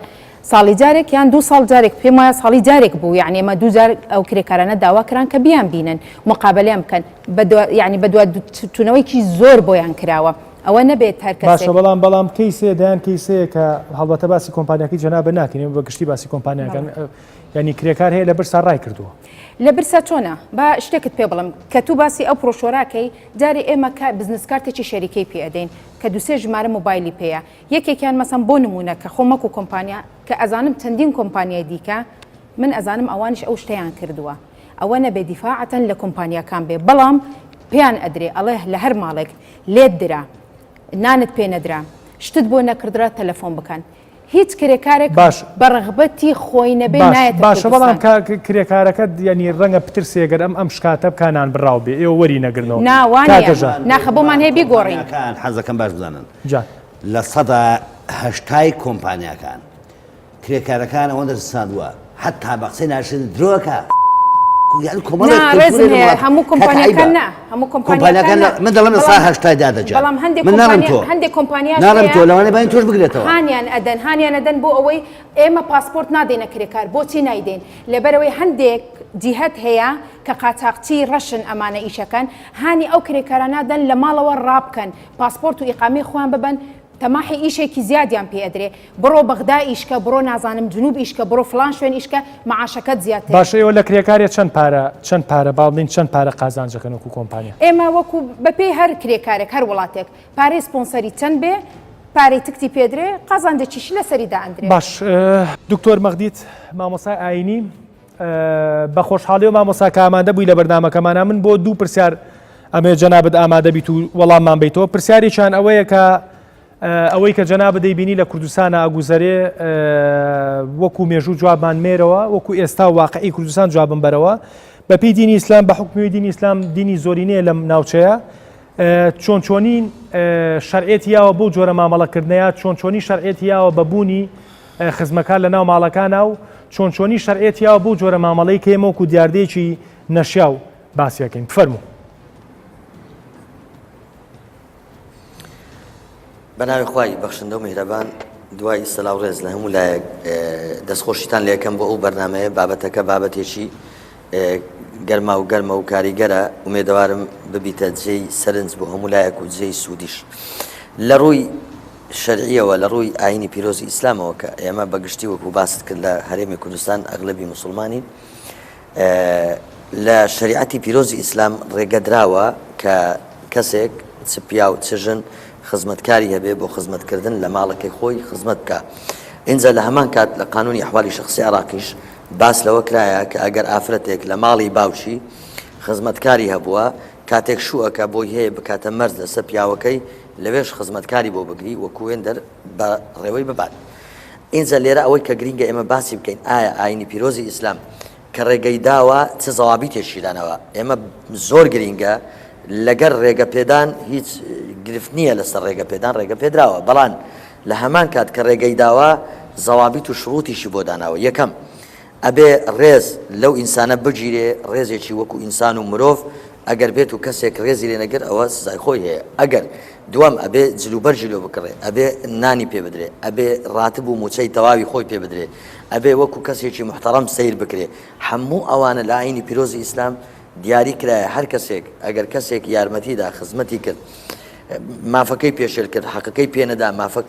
ساڵی جارێک یان دوو ساڵ جارێک پێم وایە ساڵی جارێک بوو یعنی ئێمە دوو جار ئەو کرێکارانە داوا کران کە بیان بینن مقابلەیان بکەن یعنی بەدوادچوونەوەیەکی زۆر بۆیان کراوە ئەوە نەبێت هەر کەسێک باشە بەڵام بەڵام کەیسێ دەیان کەیسەیە کە هەڵبەتە باسی کۆمپانیاکەی جەنابت ناکەین ئێمە بە گشتی باسی کۆمپانیاکان یعنی کرێکار هەیە لە برسا ڕای کردووە. لە برسا چۆنە؟ با شتێکت پێ بڵێم کە تو باسی ئەو پرۆشۆراکەی جارێ ئێمە کە بزنس کارتێکی شەریکەی پێ ئەدەین کە دوسێ ژمارە مۆبایلی پێیە یەکێکیان مەسەن بۆ نمونە کە خۆم وەکو کۆمپانیا کە ئەزانم چەندین کۆمپانیای دیکە من ئەزانم ئەوانیش ئەو شتەیان کردووە ئەوە نەبێ دیفاعەتەن لە کۆمپانیاکان بێ بەڵام پێیان ئەدرێ ئەڵێ لە هەر ماڵێک لێت درا نانت پێ نەدرا شتت بۆ نەکردرا تەلەفۆن بکەن هیچ کرێکارێک باش بە ڕەغبەتی خۆی نەبێ باش نایەتە باشە بەڵام کوردستان. کا کرێکارەکە یانی ڕەنگە بترسێ گەر ئەم ئەم شکاتە بکا نان بڕاو بێ ئێوە وەری نەگرنەوە نا وا کاکە نییە ژان. ناخە بۆمان هەیە بیگۆڕین. کۆمپانیاکان حەز دەکەم باش بزانن جان. لە هەشتای کۆمپانیاکان کرێکارەکان ئەوەندە ترساندووە حەتا بە قسەی ناشرین درۆکە یانی کۆمەڵێک نا ڕێزم کولتوری هەیە وڵات هەموو کاکە کۆمپانیاکان عەیبە نا هەموو کۆمپانیاکان کۆمپانیاکان نا نا من دەڵێم لە سا بەڵام هەشتای دادە جان بەڵام هەندێک من ناڵێم کۆمپانیا تۆ هەندێک کۆمپانیاش ناڵێم هەیە تۆ لەوانەیە بانی تۆش بگرێتەوە هانیان ئەدەن هانیان ئەدەن بۆ ئەوەی ئێمە پاسپۆرت نادەینە کرێکار بۆچی نایدەین لەبەرئەوەی هەندێک جیهەت هەیە کە قاچاقچی ڕەشن ئەمانە ئیشەکەن هانی ئەو کرێکارانە دەن لە ماڵەوە ڕابکەن پاسپۆرت و ئیقامەی خۆیان ببەن تەماحی ئیشێکی زیادیان پێ ئەدرێ بڕۆ بەغدا ئیشکە بڕۆ نازانم جنوب ئیشکە بڕۆ فڵان شوێن ئیشکە معاشەکەت زیاترە. باشە ئێوە لە کرێکارێ چەند پارە چەند پارە با بڵێین چەند پارە قازانج ئەکەن وەکو کۆمپانیا؟ ئێمە وەکو بەپێی هەر کرێکارێک هەر وڵاتێک پارەی سپۆنسەری چەند بێ پارەی تکتی پێدرێ قازانجێکیشی لەسەری دائەندرێ. باش دکتۆر مەغدید مامۆستای ئاینی بە خۆشحاڵیەوە مامۆستا کە ئامادە بووی لە بەرنامەکەمانا من بۆ دوو پرسیار ئەمەوێت جەنابت ئامادە بیت و وەڵاممان بیتەوە پرسیارێکیان ئەوەیە کە ئەوەی کە جەنابت دەیبینی لە کوردستانە ئەگوزەرێ وەکو مێژوو جوابمان مێرەوە وەکو ئێستا واقعی کوردستان جوابم بەرەوە بەپی دینی ئیسلام بە حکومی دینی ئیسلام دینی زۆرینەیە لەم ناوچەیە چۆن چۆنی شەرعێتی یاوە بۆ جۆرە مامەڵەکردنەیە چۆن چۆنی شەرعێتی یاوە بە بوونی خزمەکار لە ناو ماڵەکانا و چۆن چۆنی شەرعیەت یاوە بەو جۆرە مامەڵەی کە ئێمە وەکو دیاردەیەکی نەشیاو باسی ئەکەین. فەرموو. بەناوی خوای بەخشندە و میهرەبان دوای سەلاو ڕێز لە هەموو لایەک دەستخۆشیتان لێکەم بۆ ئەو بەرنمەیە بابەتەکە بابەتێکی گەرما و گەرمە و کاریگەرە ئومێدەوارم ببیتە جێی سەرنج بۆ هەموو لایەک و جێی سوودیش لە ڕووی شەرعیەوە لە ڕووی ئاینی پیرۆزی ئیسلامەوە کە ئێمە بە گشتی وەکو باست کرد لە هەرێمی کوردستان ئەغلەبی موسڵمانین لە شەریعەتی پیرۆزی ئیسلام ڕێگەدراوە کە کەسێک چ پیاو چ ژن. خزمەتکاری هەبێ بۆ خزمەتکردن لە ماڵەکەی خۆی خزمەت بکا. ئینجا لە هەمان کات لە قانونی ئەحوالی شەخسی عێراقیش باس لەوە کرایە کە ئەگەر ئافرەتێک لە ماڵی باوکی خزمەتکاری هەبووە کاتێک شوو ئەکا بۆی هەیە بکاتە مەرج لەسەر پیاوەکەی لەوێش خزمەتکاری بۆ بگری وەکو وێندەر بە ڕێوەی ببات. ئینجا لێرە ئەوەی کە گرینگە ئێمە باسی بکەین ئایا ئاینی پیرۆزی ئیسلام کە ڕێگەی داوە چ زەوابیتێکی داناوە؟ ئێمە زۆر گرینگە لەگەر ڕێگە پێدان هیچ گرفت نییە لەسەر ڕێگە پێدان ڕێگە پێدراوە بەڵام لە هەمان کات کە ڕێگەی داوە زەوابیت و شروتیشی بۆ داناوە یەکەم ئەبێ ڕێز لەو ئینسانە بگیرێ ڕێزێکی وەکو ئینسان و مرۆڤ ئەگەر بێت و کەسێک ڕێزی لێ نەگرت ئەوە سزای خۆی هەیە ئەگەر دووەم ئەبێ جلوبەرگی لۆ بکڕێ ئەبێ نانی پێ بدرێ ئەبێ ڕاتب و موچەی تەواوی خۆی پێ بدرێ ئەبێ وەکو کەسێکی موحتەڕەم سەیر بکرێ هەموو ئەوانە لە ئاینی پیرۆزی ئیسلام دیاری کرایە هەر کەسێک ئەگەر کەسێک یارمەتی دا خزمەتی کرد مافەکەی پێشێل کرد حەقەکەی پێ نەدا مافەک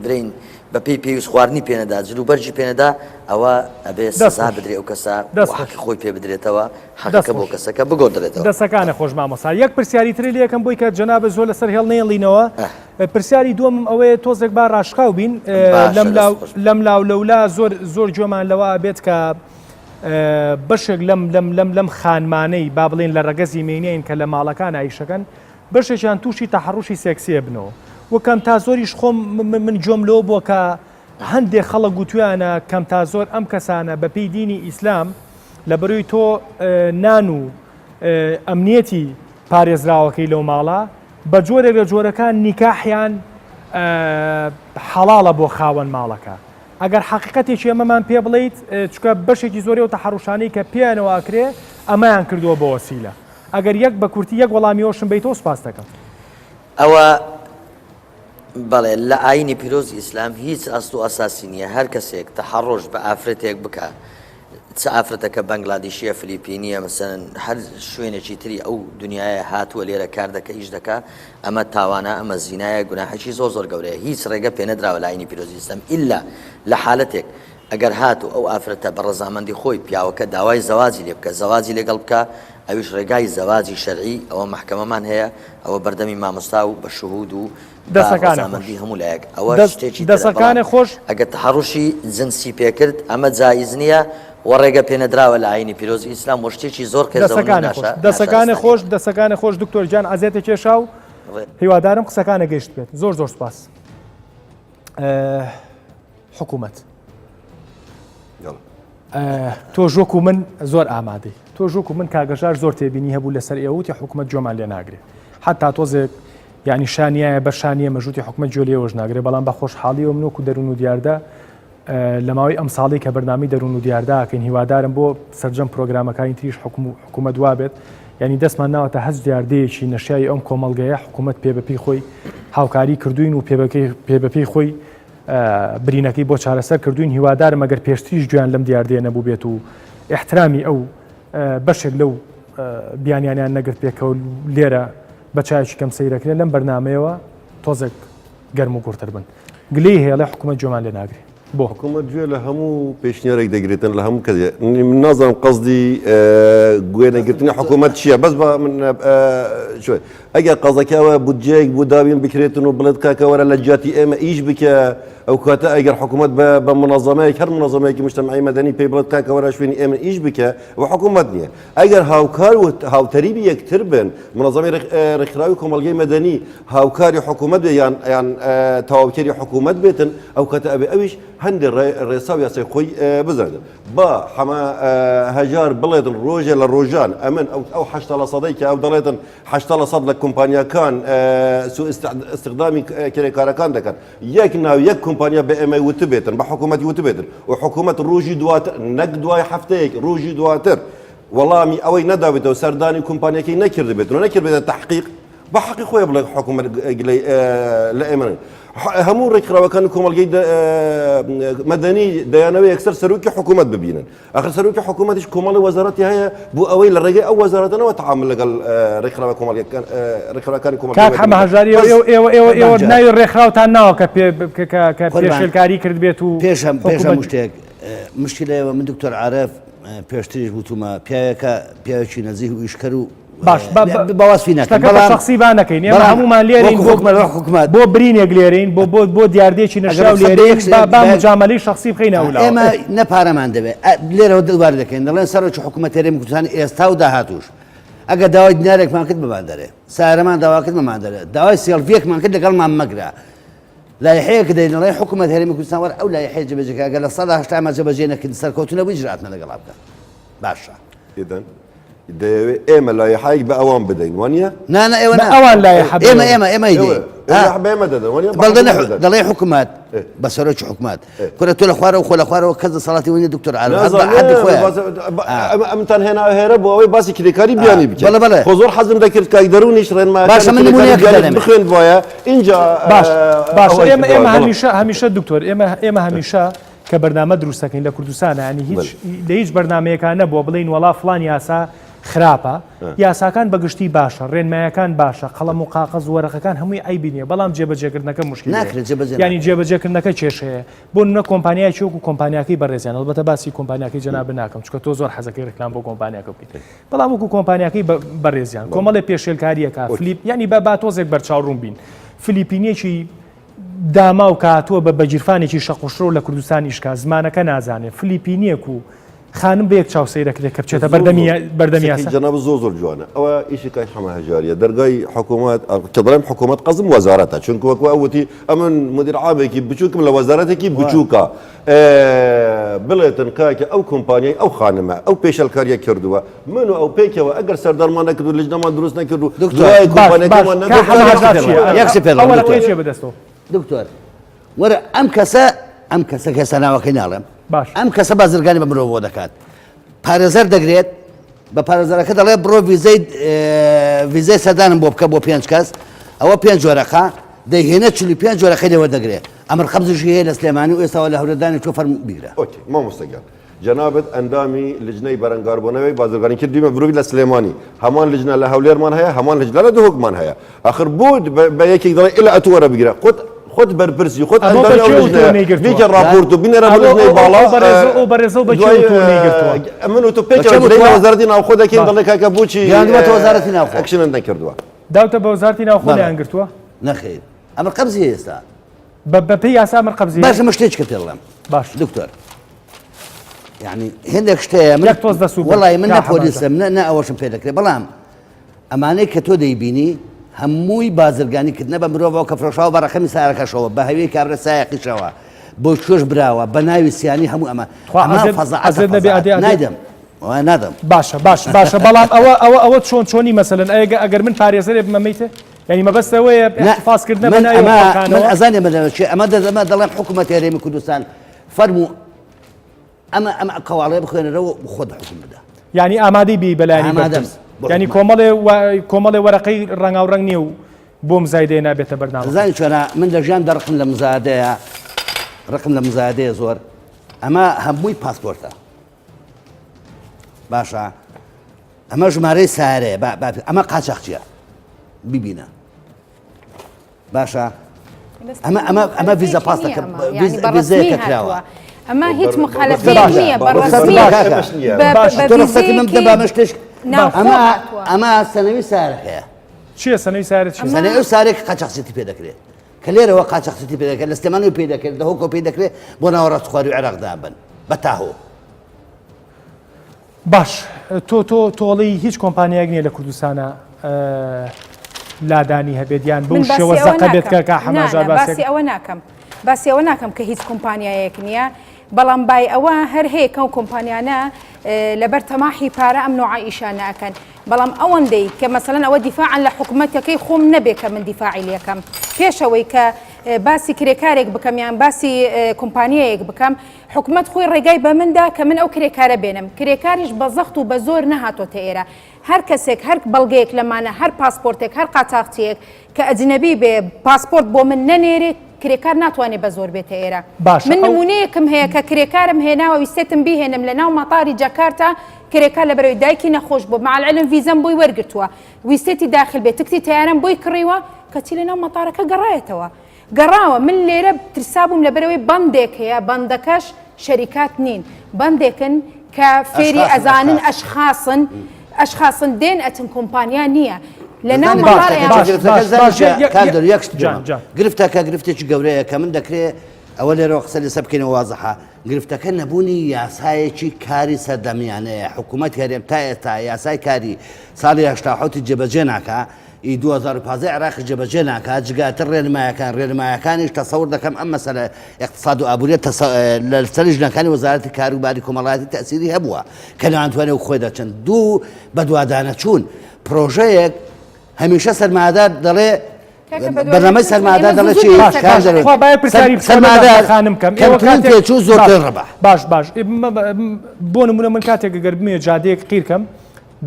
برین بە پێی پێویست خواردنی پێ نەدا جل و بەرگی پێ نەدا ئەوە ئەبێ سزا بدرێ ئەو کەسە حەقی خۆی پێ بدرێتەوە حەقەکە بۆ کەسەکە بگۆڕدرێتەوە. دەسەکانە خۆش مامۆستا یەک پرسیاری تری لێکەم بۆی کە جەنابت زۆر لەسەر هێڵ نەیەڵینەوە پرسیاری دووەمم ئەوەیە تۆزێک با ڕاشکاو بین لەم لاو لەولا زۆر زۆر گوێمان لەوە بێت کە بەشێک لەم لەم لەم لەم خانمانەی با بڵێن لە ڕەگەزی مێینەین کە لە ماڵەکان ئایشەکەن بەشێکیان تووشی تەحەڕوشی سێکسی ئەبنەوە و کەم تا زۆریش خۆم من گوێم لەوە بووە کە هەندێک خەڵک گوتویانە کەم تا زۆر ئەم کەسانە بە پێی دینی ئیسلام لە بەروی تۆ نان و ئەمنیەتی پارێزراوەکەی لەو ماڵە بە جۆرێک لە جۆرەکان نیکاحیان حەڵاڵە بۆ خاوەن ماڵەکە ئەگەر حەقیقەتێکی ئەمەمان پێ بڵێیت چکە بەشێکی زۆری ئەو تەحەڕوشانەی کە پێیانەوە ئەکرێ ئەمەیان کردووە بە وەسیلە ئەگەر یەک بە کورتی یەک وەڵامی ئەوشم بەیتەوە سوپاست دەکەم. ئەوە بەڵێ لە ئاینی پیرۆزی ئیسلام هیچ ئەسڵ و ئەساسی نییە هەر کەسێک تەحەڕۆش بە ئافرەتێک بکا چ ئافرەتەکە بەنگلادیشیە فلیپینیە مەسەلەن هەر شوێنێکی تری ئەو دنیاە هاتووە لێرە کار دەکە ئیش دەکا ئەمە تاوانە ئەمە زینایە گوناحێکی زۆر زۆر گەورەیە هیچ ڕێگە پێنەدراوە لە ئاینی پیرۆزی ئیسلام ئیلا لە حالەتێک ئەگەر هاتوو ئەو ئافرەتە بە ڕەزامەندی خۆی پیاوەکە داوای زەواجی لێ بکە زەواجی لەگەڵ بکە ئەویش ڕێگای زەواجی شەرعی ئەوە مەحکەمەمان هەیە ئەوە بەردەمی مامۆستا و بە شهود و بە ڕەزامەندی هەموو لایەک ئەوە شتێکی ترە دەسەکانە خۆش ئەگەر تەحەڕوشی جنسی پێکرد ئەمە جائیز نییە و ڕێگە پێنەدراوە لە ئاینی پیرۆزی ئیسلام و شتێکی زۆر قێزەون و ناشا دەسەکانە خۆش دەسەکانە خۆش دکتۆر گیان عەزێتە کێشا و هیوادارم قسەکانە گەیشت بێت زۆر زۆر سپاس. حکوومەت تۆش وەکو من زۆر ئامادەی تۆش وەکو من کاگەژار زۆر تێبینی هەبوو لەسەر ئێوتی حکوومەت گوێمان لێ ناگرێ حتا تۆزێک یعنی شانیایە بە شانیە مەژووتی حکومت گوێ لێوەش ناگرێ بەڵام بە خۆشحاڵی و منۆکو دەروون و دیاردە لە ماوەی ئەم ساڵی کە بەرنامی دەروون و دیارداکەین هیوادارم بۆ سەرجەم پرۆگرامەکانی تریش حکوم و حکوومەت وابێت یعنی دەستمان ناوەتە هەچ دیاردەیەکی نەشیاوی ئەم کۆمەڵگەیە حکوومەت پێ بەپی خۆی هاوکاری کردوین و پێ بەپێی خۆی برینەکەی بۆ چارەسەر کردوین هیوادارم ئەگەر پێشتریش گوێیان لەم دیاردەیە نەبووبێت و ئیحترامی ئەو بەشێک لەو بیانیانیان نەگرت پێکەوە لێرە بە چایەکی کەم سەیرەکرێن لەم بەرنمەیەوە تۆزێک گەرم و گوڕتر بن گلەی هەیە حکوومەت گوێمان لێ ناگرێ بۆ حکوومەت گوێ لە هەموو پێشنیارێک دەگرێتن لە هەموو کەسێ من نازانم قەزدی گوێ نەگرتنی حکوومەت چییە بەس بە من شوێ ئەگەر قەزەکە ئەوە بودجەیەک بۆ دابین بکرێتن و بڵێت کاکە وەرە لە جیاتی ئێمە ئیش بکە ئەو کاتە ئەگەر حکوومەت بە بە منەظەمەیەک هەر منەظەمەیەکی مجتەمعی مەدەنی پێی بڵێت کاکە وەرە شوێنی ئێمە ئیش بکە و حکوومەت نییە ئەگەر هاوکار و هاوتەریبی یەکتر بن منەظەمەی ڕێکخراوی کۆمەڵگەی مەدەنی هاوکاری حکوومەت بێ یان یان تەواوکەری حکوومەت بێتن ئەو کاتە ئەبێ ئەویش هەندێک ڕێسا و یاسای خۆی بزانێت با حەمە هەژار بڵێتن ڕۆژێ لە ڕۆژان ئەمن ئەو ئەو 80 لە سەدەی کە ئەو دەڵێتن 80 لە سەد لە کۆمپانیاکان سوء استخدامی کرێکارەکان دەکەن یەک ناو یەک کۆمپانیا بە ئێمەی وتبێتن بە حکوومەتی وتبێتن و حکوومەت ڕۆژی دواتر نەک دوای هەفتەیەک ڕۆژی دواتر وەڵامی ئەوەی نەدابێتەوە سەردانی کۆمپانیەکەی نەکردبێت و نەکردبێتە تحقیق بە حەقی خۆی بڵێ حکوومەت گلەی لە ئێمە هەموو ڕێکخراوەکان و کۆمەڵگەی مەدەنی دەیانەوە یەکسەر سەرۆکی حکوومەت ببینن ئەخر سەرۆکی حکوومەتیش کۆمەڵی وەزارەتی هەیە بۆ ئەوەی لە ڕێگەی ئەو وەزارەتەنەوە تعامل لەگەڵ ڕێکخراوە کۆمەڵگەکان ڕێکخراوەکانی کۆمەڵگەی کاک حەمە هەژاری ئێوە ئێوە ئێوە ئێوە ناوی ڕێکخراوتان ناوە کە پێ کە پێشێلکاری کرد بێت و پێش هەم پێش هەموو شتێک مشکلەیەوە من دکتۆر عارف پێشتریش وتومە پیاوێکە پیاوێکی نەزیه و ئیشکەر و. باش بە وەسفی نەکەم شتەکە بە شەخسی با نەکەین ئێمە هەموومان لێرەین وەکو بۆ حکومەت وەک حکومەت بۆ برینێک لێرەین بۆ بۆ بۆ دیاردەیەکی ئەگەر نەشیاو ڕوخسەت بە لێرەین یەک با با بە- مجامەلەی شەخسی بخەینە ئەولاوە ئێمە نە پارەمان دەوێت ئە، لێرەوە دووبارە دەکەین دەڵێن سەرۆکی حکوومەت هەرێمی کوردستان ئێستا و داهاتووش ئەگەر داوای دینارێکمان کرد بمان دەرێ سارەمان داوا کرد بمان دەرێ داوای سێڵفیەکمان کرد لەگەڵمان مەگرە لایحەیەک دەین دەڵێ حکوومەت هەرێمی کوردستان وەر ئەو لایحەیە جێبەجێ کە ئەگەر 80% ما جێبەجێ نەکرد سەرکەوتوو نەبوو ئیجرائاتمان لەگەڵا بکە باشە ئیدەن دەیەوێ ئێمە لایحەیەک بە ئەوان بدەین وانە؟ نا نا ئێوە نا ئەوان لایحە ئێمە ئێمە ئێمە ئیدەین بە ئێمە دەدەن وانە؟ بەڵێ نە دەڵێ حکومەت بە سەرۆکی حکومەت کورە تۆ لە خوارەوە خۆ لە خوارەوە کەس دەسەڵاتی وینە دکتۆر عارف هەر بە حەدی خۆیان ئەمتان هێنا هێرە بۆ ئەوەی باسی کرێکاری بیانی بکەین بەڵێ بەڵێ خۆ زۆر حەزم دەکرد کاک دەروونیش ڕێنمایەکانی باشە من کرێکاری نموونەیەک بیانی دەدەمێ. بخوێندبایە ئینجا باش باش ئەوەی ئێمە ئێمە بەڵێ. هەمیشە هەمیشە دکتۆر ئێمە ئێمە هەمیشە کە بەرنامە دروست دەکەین لە کوردستانە ینی هیچ لە هیچ بەرنمەیەکە نەبووە بڵین وەڵا فلان یاسا خراپە یاساکان بەگشتی باشە ڕێنمایەکان باشە قەڵەم و قاقەز و وەرەقەکان هەمووی عەیبی نییە بەڵام جێبەجێکردنەکە مشکلەیە ناکرێت جێبەجێ ینی جێبەجێکردنەکە کێشەیە بۆ نمونە کۆمپانیایەکی وەکو کۆمپانیاکەی بەڕێزیان هەڵبەتە باسی کۆمپانیاکەی جەنابت ناکەم چونکە تۆ زۆر حەزەکەی ڕیکلام بۆ کۆمپانیاکە بکەیت بەڵام وەکو کۆمپانیاکەی بەڕێزیان کۆمەڵێ پێشێلکاریەکە فلیپ ینی بە با تۆزێک بەرچاو ڕوون بین فلیپینیەکی داماو کە هاتووە بە بەگیرفانێکی شەقوشڕەوە لە کوردستان ئیش کا زمانەکە نازانێ فلیپینیەک و خانم بە یەک چاو سەیرەکرێ کە بچێتە بەردەمی بەردەمی یاسا. قسەکەی جەنابت زۆر زۆر جوانە ئەوە ئیشی کاک حەمە هەژاریە دەرگای حکوومەت کە دەڵێم حکوومەت قەزم وەزارەتە چونکە وەکو ئەو وتی ئەمن مدیر عامێکی بچووکم لە وەزارەتێکی بچووکە بڵێتن کاکە ئەو کۆمپانیای ئەو خانمە ئەو پێشەلکاریە کردووە من و ئەو پێکەوە ئەگەر سەردانمان نەکرد و لجنەمان دروست نەکرد و دکتۆر دوای باش باش کۆمپانیاکەمان کاک حەمە هەژار چییە یەک شت پێ ئەو دەڵێم وەرەقەیە دکتۆر چییە بەدەستەوە دکتۆر وەرە ئەم کەسە ئەم کەسە کە ئێستا ناوەکەی ناڵێم باش ئەم کەسە بازرگانی بە مرۆڤەوە دەکات پارێزەر دەگرێت بە پارێزەرەکە دەڵێ بڕۆ ڤیزەی ڤیزەی سەردانم بۆ بکە بۆ پێنج کەس ئەوە پێنج وەرەقە دەیهێنێت 45 وەرەقەی لێ وەردەگرێت ئەمر قەبزیشی هەیە لە سلێمانی و ئێستاوە لە هەولێردانی تۆ فەرموو بیگرە okay مامۆستا گیان جەنابت ئەندامی لجنەی بەرەنگاربوونەوەی بازرگانی کردی بە مرۆڤ لە سلێمانی هەمان لجنە لە هەولێرمان هەیە هەمان لجنە لە دهۆکمان هەیە ئاخر بۆ بە یەکێک دەڵێ ئیلا ئەتوو وەرە بگرە خۆت خۆت بەرپرسی خۆت ئەمە ئەندامی بە ئەو کێ وتووە لجنەیە نەیگرتووە؟ بیکە ڕاپۆرت و بنێرە بۆ ئەوە لجنەی ئەو باڵا ئەو بەڕێزە ئەو بەڕێزە بە کێ دوای وتووە نەیگرتووە؟ من و تۆ بە پێکەوە کێ دەڵێین لە وتووە؟ وەزارەتی ناوخۆ دەکەین باش. دەڵێ کاکە بۆچی گەیاندووەتە وەزارەتی ناوخۆ. ئەکشنت نەکردووە داوتە بە وەزارەتی ناوخۆ بەڵێ. نەیان گرتووە؟ نەخێر ئەمر قەبزی هەیە ئێستا بە بەپێی یاسا ئەمر قەبزی هەیە؟ باشە من شتێکی کە پێ دەڵێم باش. دکتۆر یعنی هێندێک شت هەیە من یەک تۆز دەست و برد. وەڵی من کا نە حەماجە. پۆلیسم نە نە ئەوەشم پێ دەکرێت بەڵام ئەمانەی کە تۆ دەیبینی هەمووی بازرگانی کردنە بە مرۆڤەوە کە فرۆشاوە بە ڕەقەمی سارەکەشەوە بە هەوێی کابرا سایەقیشەوە بۆ کوێش براوە بە ناوی سیانی هەموو ئەمە تخوا ئەمە عەزێت- فەزاعەتە عەزێت نەبێ فەزاعەت. ئەدێ ئەدێ. نایدەم وە نادەم باشە باش باشە بەڵام ئەوە ئەوە ئەوە چۆن چۆنی مەسەلەن ئەگە ئەگەر من پارێزەرێ بمە مەیتێ یعنی مەبەست ئەوەیە نا، احتفاظ کردنە بە من ناوی ئەمە من خەڵکانەوە ئەزانێ من لەوە چیە ئەمە دەمە دەڵێم حکوومەتی هەرێمی کوردستان فەرموو ئەمە ئەمە قەواڵەیە بخوێنەرەوە و خۆت حوکم بدە. یانی ئامادەی بی بەلایەنی ئامادەم بەرپرس بۆ یانی حکومەت. کۆمەڵێ کۆمەڵێ وەرەقەی ڕەنگاوڕەنگ نییە و بۆ مزایدەیە نابێتە بەرنامە. زانی چۆنە من لە ژیاندا ڕقم لە مزایدەیە ڕقم لە مزایدەیە زۆر ئەمە هەمووی پاسپۆرتە باشە ئەمە ژمارەی سارەیە ئەمە قاچاخچیە ببینە باشە ئەمە ئەمە ئەمە ڤیزە پاستەکە ڤیزەیەکە کراوە. ئەمە هیچ مخالفەیەک نییە بە ڕەسمی باشە تۆ ڕوخسەتی من بدە با من شتێک ئەمە ئەمە سەنەوی سارەکەیە چییە سەنەوی سارە چییە؟ سەنەوی ئەو سارێک قاچاخچێتی پێ دەکرێت کە لێرەوە قاچاخچێتی پێ دەکرێت لە سلێمانی پێ دەکرێت لە هۆکۆ پێ دەکرێت بۆ ناوەڕاست خواروی عێراق دابن بە تاهۆ باش تۆ تۆ تۆڵی هیچ کۆمپانیایەک نییە لە کوردستانە لادانی هەبێت یان بەو من باسی شێوە ئەوە زەقە بێت ناکەم. کە کا نا، حەماژار نا، باسێک باسی ئەوە ناکەم باسی ئەوە ناکەم کە هیچ کۆمپانیایەک نییە بەڵام بای ئەوە هەر هەیە کەو کۆمپانیانە اه، لەبەر تەماحی پارە ئەم نوعە ئیشانە ئەکەن بەڵام ئەوەندەی کە مەسەلەن ئەوە دیفاعا لە حکومەتەکەی خۆم نەبێ کە من دیفاعی لێکەم پێشەوەی کە اه، باسی کرێکارێک بکەم یان باسی اه، کۆمپانیایەک بکەم حکومەت خۆی ڕێگای بە من دا کە من ئەو کرێکارە بێنم، کرێکاریش بە زەخت و بە زۆر نەهاتۆتە ئێرە، هەر کەسێک هەر بەڵگەیەک لەمانە، هەر پاسپۆرتێک، هەر قاچاغچییەک کە ئەجنەبی بێ پاسپۆرت بۆ من نەنێرێ، کرێکار ناتوانێ بە زۆر بێتە ئێرە. باشە من ئەو. نموونەیەکم هەیە کە کرێکارم هێناوە ویستێتم بیهێنم لە ناو مەتاری جاکارتا، کرێکار لەبەرئەوەی دایکی نەخۆش بووە، مع العلم ڤیزەم بۆی وەرگرتووە، ویستێتی داخل بێ، تکتی تەیارەم بۆی کڕیوە، کەچی لە ناو مەتارەکە گەڕایەتەوە. گەڕاوە من لێرە ترسابووم لەبەرئەوەی بەندێک هەیە بەندەکەش شەریکات نین بەندێکن کە فێری ئەزانن ئەشخاصن. ئەشخاصن دێن ئەچن کۆمپانیا نییە لە ناو باش، ماڵێ باش، باش، باش، یەک- کاک یەک- دەرو یەک شت جان، بێمە. جان. گرفتەکە گرفتێکی گەورەیە کە من دەکرێ ئەوە لێرەوە قسە لەسەر بکەینەوە وازحە گرفتەکە نەبوونی یاسایەکی کاری سەردەمیانەیە حکوومەت هەرێم تا ئێستا یاسای کاری ساڵی 87 جێبەجێ ناکا ئی 2015 عێراقی جێبەجێ ناکا جگاتر ڕێنمایەکان ڕێنمایەکانیش تەسەور دەکەم ئەم مەسەلە اقتصاد و ئابووریە لەسەر ژنەکانی وەزارەتی کاروباری کۆمەڵایەتی تەسیری هەبووە کە نەیانتوانێ و خۆی دەچن دوو بەدوادانەچوون پرۆژەیەک هەمیشە سەرمایەدار دەڵێ بەرنامەی سەرمایەدار دەڵێ چی باش باش خوا باە پرسیاری سەرمایەدار خانم کەم ئێوە کەمترین کاتێک تێچوو زۆرترین باش ڕەبح باش باش بۆ نمونە من کاتێک گەر بمێ جادەیەک قیرکەم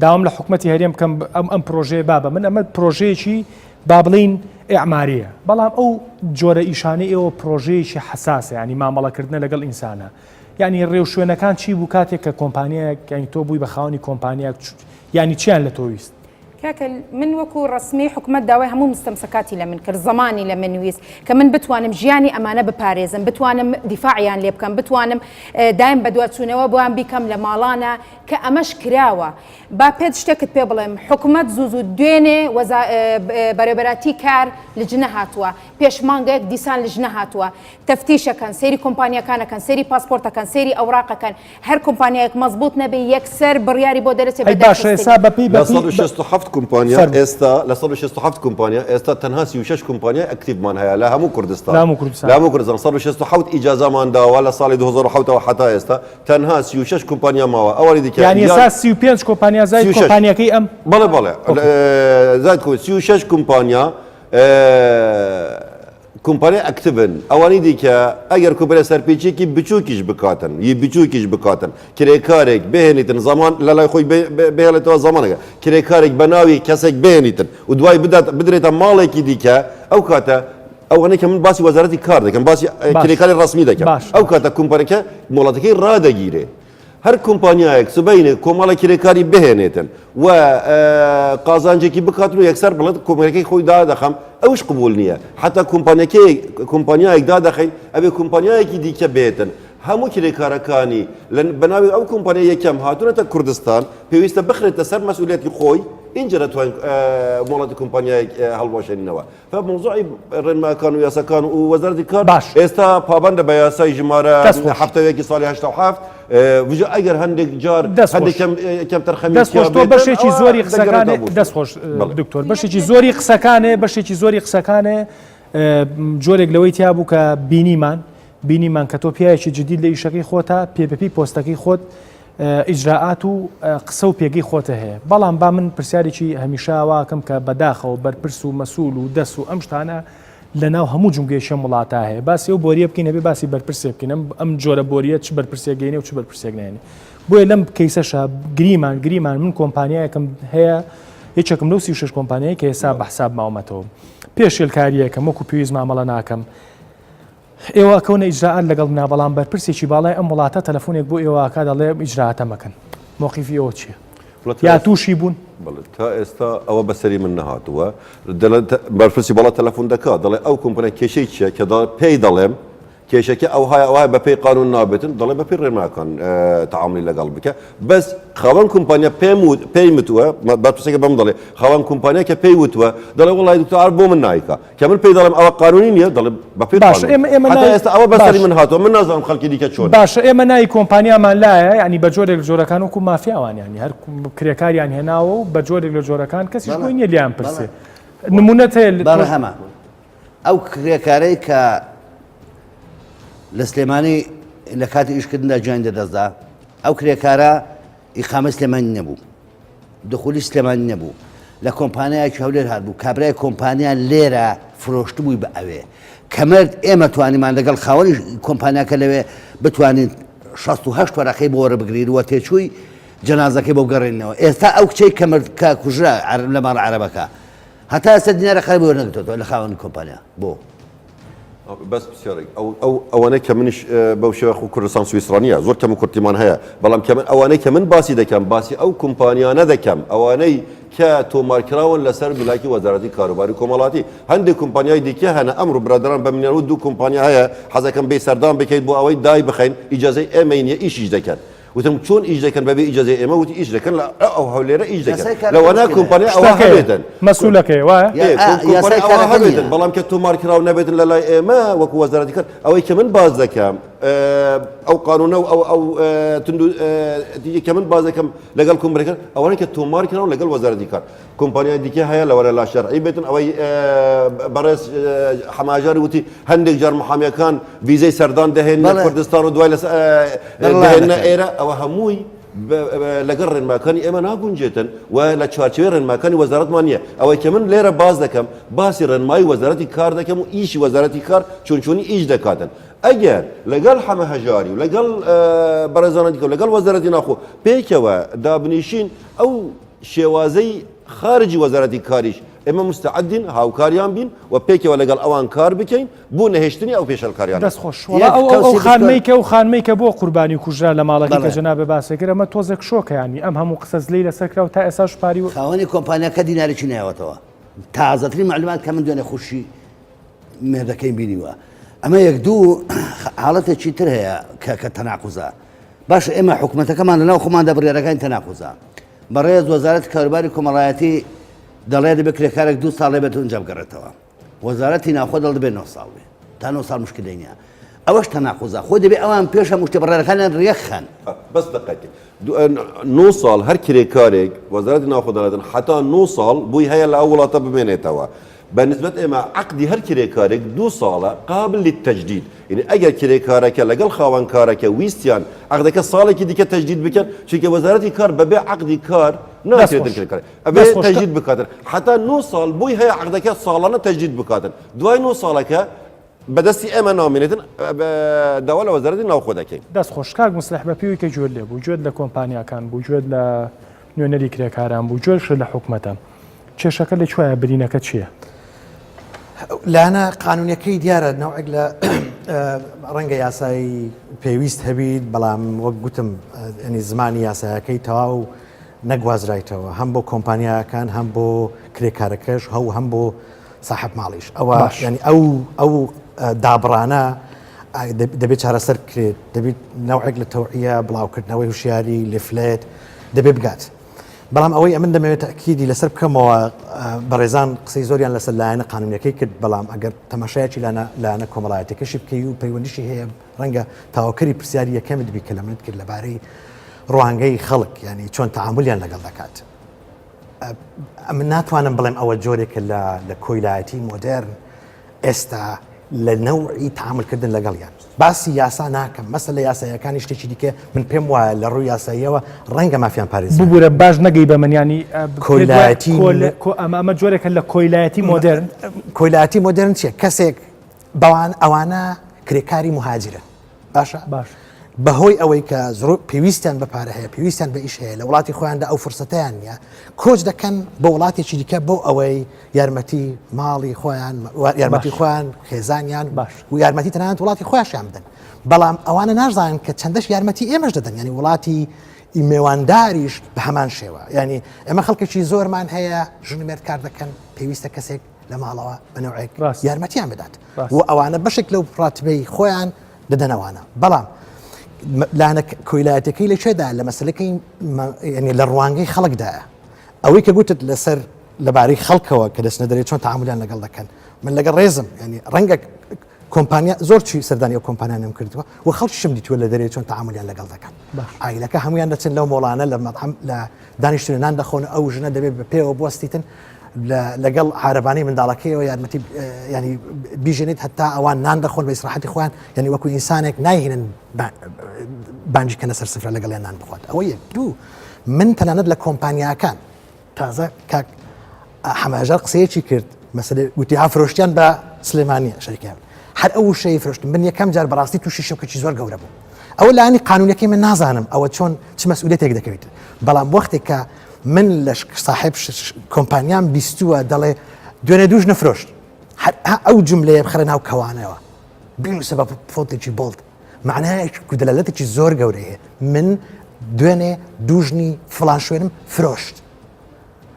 داوام لە حکومەتی هەرێم بکەم ئەم ئەم پرۆژەیە بابە من ئەمە پرۆژەیەکی با بڵین ئیعماریە بەڵام ئەو جۆرە ئیشانەی ئێوە پرۆژەیەکی حەساسە ینی مامەڵەکردنە لەگەڵ ئینسانە یعنی ڕێوشوێنەکان چی بوو کاتێک کە کۆمپانیایەک یعنی تۆ بووی بە خاوەنی کۆمپانیایەک یعنی چیان لە تۆ ویست؟ کاکە من وەکو ڕەسمی حکومەت داوای هەموو مستەمسەکاتی لە من کرد زەمانی لە من ویست کە من بتوانم ژیانی ئەمانە بپارێزم بتوانم دیفاعیان لێ بکەم بتوانم دایم بەدواچوونەوە بۆیان بیکەم لە ماڵانە کە ئەمەش کراوە با پێت شتێکت پێ بڵێم حکومەت زوو زوو دوێنێ بەرێبەراتی کار لجنە هاتووە پێش مانگێک دیسان لجنە هاتووە تەفتیشەکەن سەیری کۆمپانیاکانەکەن سەیری پاسپۆرتەکەن سەیری ئەوراقەکەن هەر کۆمپانیایەک مەزبوط نەبێ یەکسەر بڕیاری بۆ دەرەچێ ئەی باشە ئێستا بە پێی لە 167 کۆمپانیا ئێستا لە 167 کۆمپانیا ئێستا تەنها 36 کۆمپانیای active مان هەیە لە هەموو کوردستان لە هەموو کوردستان لە هەموو کوردستان 167 ئیجازەمان داوە لە ساڵی 2007 ەوە حتا ئێستا تەنها 36 کۆمپانیا ماوە ئەوانی دیکە یانی ئێستا 35 کۆمپانیا زاید کۆمپانیاکەی ئەم بەڵێ بەڵێ زاید 36 کۆمپانیا کۆمپانیای active ن ئەوانی دیکە ئەگەر کۆمپانیا سەرپێچیەکی بچووکیش بکاتن ی بچووکیش بکاتن کرێکارێک بهێنیتن زەمان لە لای خۆی بهێڵێتەوە زەمانەکە کرێکارێک بە ناوی کەسێک بهێنیتن و دوای بدات بدرێتە ماڵێکی دیکە ئەو کاتە ئەوانەی کە من باسی وەزارەتی کار دەکەم باسی کرێکاری ڕەسمی دەکەم ئەو کاتە کۆمپانیەکە مۆڵەتەکەی ڕادەگیرێ. هەر کۆمپانیایەک سبەینێ کۆمەڵێک کرێکاری بهێنێتن و قازانجێکی بکاتن و یەکسەر بڵێت کۆمپانیەکەی خۆی دادەخەم ئەوش قبول نییە حتا کۆمپانیەکەی کۆمپانیایەک دادەخەین ئەبێ کۆمپانیایەکی دیکە بێتن هەموو کرێکارەکانی بەناوی ئەو کۆمپانیا یەکەم هاتوونەتە کوردستان پێویستە بخرێتە سەر مەسئولیەتی خۆی اینجا دەتوانین مۆڵەتی کۆمپانیایەک هەڵوەشێنینەوە فە مەوزوعی ڕێنماکان و یاساکان و وەزارەتی کار باش. ئێستا پابەندە بە یاسای ژمارە دەست خۆش. 71 ساڵی 87 وجا ئەگەر هەندێک جار دەست خۆش. هەندێک کەم کەمتەرخەمی دەست خۆش تیا تۆ بێتن، بەشێکی ئەوە زۆری دەگەڕێتەوە قسەکانێ بۆ دەست خۆش بەڵێ. دکتۆر بەشێکی زۆری قسەکانێ بەشێکی زۆری قسەکانێ جۆرێک لەوەی تیا بوو کە بینیمان بینیمان کە تۆ پیاوێکی جدی لە ئیشەکەی خۆتە پێ بەپی پۆستەکەی خۆت ئیجرائات و قسە و پێگەی خۆتە هەیە بەڵام با من پرسیارێکی هەمیشە واکەم کە بەداخەوە بەرپرس و مەسول و دەس و ئەم شتانە لە ناو هەموو جومگەیەکی ئەم وڵاتە هەیە باسی ئەو بۆریە بکەین ئەبێ باسی بەرپرسێک بکەین ئەم ئەم جۆرە بۆریە چ بەرپرسێک گەینێ و چ بەرپرسێک نێنێ بۆیە لەم کەیسەشە گریمان گریمان من کۆمپانیایەکم هەیە یەکێکم لەو 36 کۆمپانیای کە ئێستا بە حساب ماومەتەوە پێشێلکاریەکەم وەکو پێویست مامەڵە ناکەم ئێوە ئەکەونە ئیجرائات لەگەڵ منا بەڵام بەرپرسێکی باڵای ئەم وڵاتە تەلەفونێک بۆ ئێوە ئەکا دەڵێ ئەم ئیجرائاتە مەکەن مەوقیفی ئێوە چیە؟ یا تووشی بوون؟ بەڵێ تا ئێستا ئەوە بەسەری من نەهاتووە دەڵێ بەرپرسی باڵا تەلەفون دەکات دەڵێ ئەو کۆمپانیا کێشەی چیە کە دەڵێ پێی دەڵێم کێشەکە ئەوهای ئەوهای بەپێی قانون نابێتن دەڵێ بەپێی ڕێنماکان تەعاملی لەگەڵ بکە بەس خاوەن کۆمپانیا پێم وت پێی متووە بەرپرسەکە بەم دەڵێ خاوەن کۆمپانیا کە پێی وتووە دەڵێ وەڵای دکتۆر بۆ من نایکا کە من پێی دەڵێم ئەوە قانونی نییە دەڵێ بەپێی باشە قانون ئێمە ئێمە هەتا ناوی ئێستا ئەوە بەسەری باش من هاتووە من نازانم خەڵکی دیکە چۆنە باشە ئێمە ناوی کۆمپانیامان لایە یعنی بە جۆرێک لە جۆرەکان وەکو مافیاوان یعنی هەر کرێکاریان هێناوە و بە جۆرێک لە جۆرەکان کەسیش بەڵێ بۆی نییە لێیان بەڵێ پرسێ نمونەت هەیە لە بەڵێ تۆ هەمە ئەو کرێکارەی کە لە سلێمانی لە کاتی ئیشکردندا گیانی لەدەستدا ئەو کرێکارە ئیقامەی سلێمانی نەبوو دخولی سلێمانی نەبوو لە کۆمپانیایەکی هەولێر هاتبوو کابرای کۆمپانیا لێرە فرۆشتبووی بە ئەوێ کە مرد ئێمە توانیمان لەگەڵ خاوەنی کۆمپانیاکە لەوێ بتوانین 68 وەرەقەی بۆ وەربگرین و تێچووی جەنازەکەی بۆ بگەڕێنینەوە ئێستا ئەو کچەی کە مرد کە کوژرا لە ماڵە عەرەبەکە هەتا ئێستا دینارە قەرەبووی وەرنەگرتۆتەوە لە خاوەنی کۆمپانیا بۆ؟ بەس پرسیارێک ئەو ئەو ئەوانەی کە منیش بەو شێوە خۆ کوردستان سویسرا نییە زۆر کەم و کورتیمان هەیە بەڵام کە من ئەوانەی کە من باسی دەکەم باسی ئەو کۆمپانیانە دەکەم ئەوانەی کە تۆمارکراون لەسەر ملاکی وەزارەتی کاروباری کۆمەڵاتی هەندێک کۆمپانیای دیکە هەنە ئەمڕۆ برادران بە منیان وت دوو کۆمپانیا هەیە حەزەکەم بێ سەردان بکەیت بۆ ئەوەی دای بخەین ئیجازەی ئێمەی نییە ئیشیش دەکەن. وتم چۆن ئیش دەکەن بەبێ ئیجازەی ئێمە وتی ئیش دەکەن لە ئەو هەولێرە ئیش دەکەن لەوانە کۆمپانیا ئەوە هەبێتن مەسولەکەی وایە یاسای کارەکە هەبێتن بەڵام کە تۆمار کراو نەبێتن لە لای ئێمە وەکو وەزارەتی کار ئەوەی کە من باس دەکەم ئەو قانونە و ئەو ئەو تند کە من باس دەکەم لەگەڵ کۆمپانیاکان ئەوانەی کە تۆمار کراون لەگەڵ وەزارەتی کار کۆمپانیای دیکە هەیە لەوانە لا شەرعی بێتن ئەوەی بەڕێز حەماژار وتی هەندێک جار محامیەکان ڤیزەی سەردان دەهێننە کوردستان و دوای دەهێننە ئێرە ئەوە هەمووی لەگەڵ ڕێنماکانی ئێمە ناگونجێتن و لە چوارچێوەی ڕێنماکانی وەزارەتمان نییە ئەوەی کە من لێرە باس دەکەم باسی ڕێنمایی وەزارەتی کار دەکەم و ئیشی وەزارەتی کار چۆن چۆنی ئیش دەکاتن ئەگەر لەگەڵ حەمە هەژاری و لەگەڵ بەڕێزانە دیکە و لەگەڵ وەزارەتی ناوخۆ پێکەوە دابنیشین ئەو شێوازەی خارجی وەزارەتی کاریش ئێمە مستعدین هاوکاریان بین و پێکەوە لەگەڵ ئەوان کار بکەین بۆ نەهێشتنی ئەو پێشێلکاریانە. دەست خۆش. وەڵا ئەو ئەو ئەو خانمەی کە ئەو خانمەی کە بۆ قوربانی و کوژرا لە ماڵەکەی کە جەنابێ باسی کرد ئەمە تۆزێک شۆکە یانی ئەم هەموو قسە زلەی لەسەر کرا و تا ئێستاش پاری و خاوەنی کۆمپانیاکە دینارێکی نایەوەتەوە تازەترین مەعلومات کە من دوێنێ خوشی مێردەکەیم بینیوە ئەمە یەک دوو حاڵەتێکی تر هەیە کە کە تەناقوزە باشە ئێمە حکومەتەکەمان لەناو خۆماندا بڕیارەکانی تەناقوزە بەڕێز وەزارەتی کاروباری کۆمەڵایەتی دەڵێ دەبێت کرێکارێک دوو ساڵێ بێت و ئینجا بگەڕێتەوە وەزارەتی ناوخۆ دەڵ دەبێت نۆ ساڵ بێ تا نۆ ساڵ مشکلەی نییە ئەوەش تەناقوزە خۆ دەبێ ئەوان پێش هەموو شتێ بڕیارەکانیان ڕێکخەن. بەس دقەتێک نۆ ساڵ هەر کرێکارێک وەزارەتی ناوخۆ دەڵێتن حتا نۆ ساڵ بۆی هەیە لە ئەو وڵاتە بمێنێتەوە بە نسبەت ئێمە عەقدی هەر کرێکارێک دوو ساڵە قابل للتجدید یعنی ئەگەر کرێکارەکە لەگەڵ خاوەنکارەکە ویستیان عەقدەکە ساڵێکی دیکە تەجدید بکەن چونکە وەزارەتی کار بەبێ عەقدی کار ناکرێتن کرێکار ئەبێ تەجدید بکاتن حتا نۆ ساڵ بۆی هەیە عەقدەکە ساڵانە تەجدید بکاتن دوای نۆ ساڵەکە بەدەستی ئێمە نامێنێتن داوا لە وەزارەتی ناوخۆ دەکەین. دەست خۆش کاک موسلح بە پێوی کە گوێت لێ بوو گوێت لە کۆمپانیاکان بوو گوێت لە نوێنەری کرێکاران بوو گوێشت لە حکومەتە کێشەکە لە کوایە برینەکە چییە؟ لایەنە قانونیەکەی دیارە نەوعێک لە ڕەنگە یاسایی پێویست هەبیت بەڵام وەک گوتم ینی زمانی یاسایەکەی تەواو نەگوازرایتەوە هەم بۆ کۆمپانیاکان هەم بۆ کرێکارەکەش هەو هەم بۆ ساحب ماڵیش ئەوە ینی ئەو ئەو دابڕانە دەبێت چارەسەر بکرێت دەبێت نەوعێک لە تەوعە بڵاوکردنەوەی هوشیاری لفلێت دەبێت بگات. بەڵام ئەوەی ئەمن دەمەوێت تەئکیدی لەسەر بکەمەوە بەڕێزان قسەی زۆریان لەسەر لایەنە قانونیەکەی کرد بەڵام ئەگەر تەماشایەکی لانە لایەنە کۆمەڵایەتەکەشی بکەی و پەیوەندیشی هەیە ڕەنگە تاوەکەری پرسیاری یەکەمت بی کە لە منت کرد لەبارەی ڕوانگەی خەڵک ینی چۆن تەعامولیان لەگەڵ دەکات ئەمن ناتوانم بڵێم ئەوە جۆرێکە لە لە کۆیلایەتی مۆدێرن ئێستا لە نەوعی تەعامولکردن لەگەڵیان. باسی یاسا ناکەم، مەسەلە یاساییەکانی شتێکی دیکەیە، من پێم وایە لە ڕووی یاساییەوە ڕەنگە مافیان پارێزراوە. ببورە باش نەگەی بە من یانی کۆیلایەتی ئەمە ئەمە جۆرێکە لە کۆیلایەتی مۆدێرن. کۆیلایەتی مۆدێرن چییە؟ کەسێک بەوان ئەوانە کرێکاری موهاجرن باشە؟ باش. بەهۆی ئەوەی کە زڕ پێویستیان بە پارە هەیە، پێویستیان بە ئیش هەیە، لە وڵاتی خۆیاندا ئەو فرسەتەیان نییە، کۆچ دەکەن بۆ وڵاتێکی دیکە بۆ ئەوەی یارمەتی ماڵی خۆیان یارمەتی خۆیان خێزانیان باش و یارمەتی تەنانەت وڵاتی خۆیان بدەن بەڵام ئەوانە نازانن کە چەندەش یارمەتی ئێمەش دەدەن ینی وڵاتی مێوانداریش بە هەمان شێوە ینی ئێمە خەڵکێکی زۆرمان هەیە ژن و مێرد کار دەکەن پێویستە کەسێک لە ماڵەوە بە نەوعێک یارمەتیان بدات و ئەوانە بەشێک لەو ڕاتبەی خۆیان دەدەنەوانە بەڵام لانە کۆیلایەتەکەی لە کوێدا لە مەسلەکەی لە ڕوانگەی خەڵکدایە ئەوەی کە گوتت لەسەر لەبارەی خەڵکەوە کە دەچنە دەرێ چۆن تەعامولیان لەگەڵ دەکەن من لەگەڵ ڕێزم ینی ڕەنگە کۆمپانیا زۆر چی سەردانی ئەو کۆمپانیانم کردووە و خەڵکیشم دیتووە لە دەرێ چۆن تەعامولیان لەگەڵ دەکەن عایلەکە هەمویان دەچن لەو مۆڵانە لە مەطعم لە دانیشتن نان دەخۆن ئەو ژنە دەبێت بە پێوە بوەستیتن لەگەڵ عارەبانەی منداڵەکەیەوە یارمەتی ینی بیژێنێت هەتا ئەوان نان دەخۆن بە ئیسراحەتی خۆیان ینی وەکو ئینسانێک نایهێنن بانجی کەنە سەر سفرە لەگەڵیان نان بخوات ئەوە یەک دوو من تەنانەت لە کۆمپانیاکان تازە کاک حەمەهەژار قسەیەکی کرد مەسەلە گوتی ها فرۆشتیان بە سلێمانیە شەریکیان هەر ئەو وشەی فرۆشتن من یەکەم جار بەڕاستی تووشی شۆکێکی زۆر گەورە بوو ئەوە لانی قانونەکەی من نازانم ئەوە چۆن چ مەسئولێتێک دەکەوێت بەڵام وەختێک کە من لە ساحب کۆمپانیام بیستووە دەڵێ دوێنێ دووش نەفرۆشت هەر ئەو جملەیە بخەرە ناو کەوانەوە بینوسە بە فۆنتێکی bold معنایەک و دەلالەتێکی زۆر گەورەیە من دوێنێ دووژنی فڵان شوێنم فرۆشت.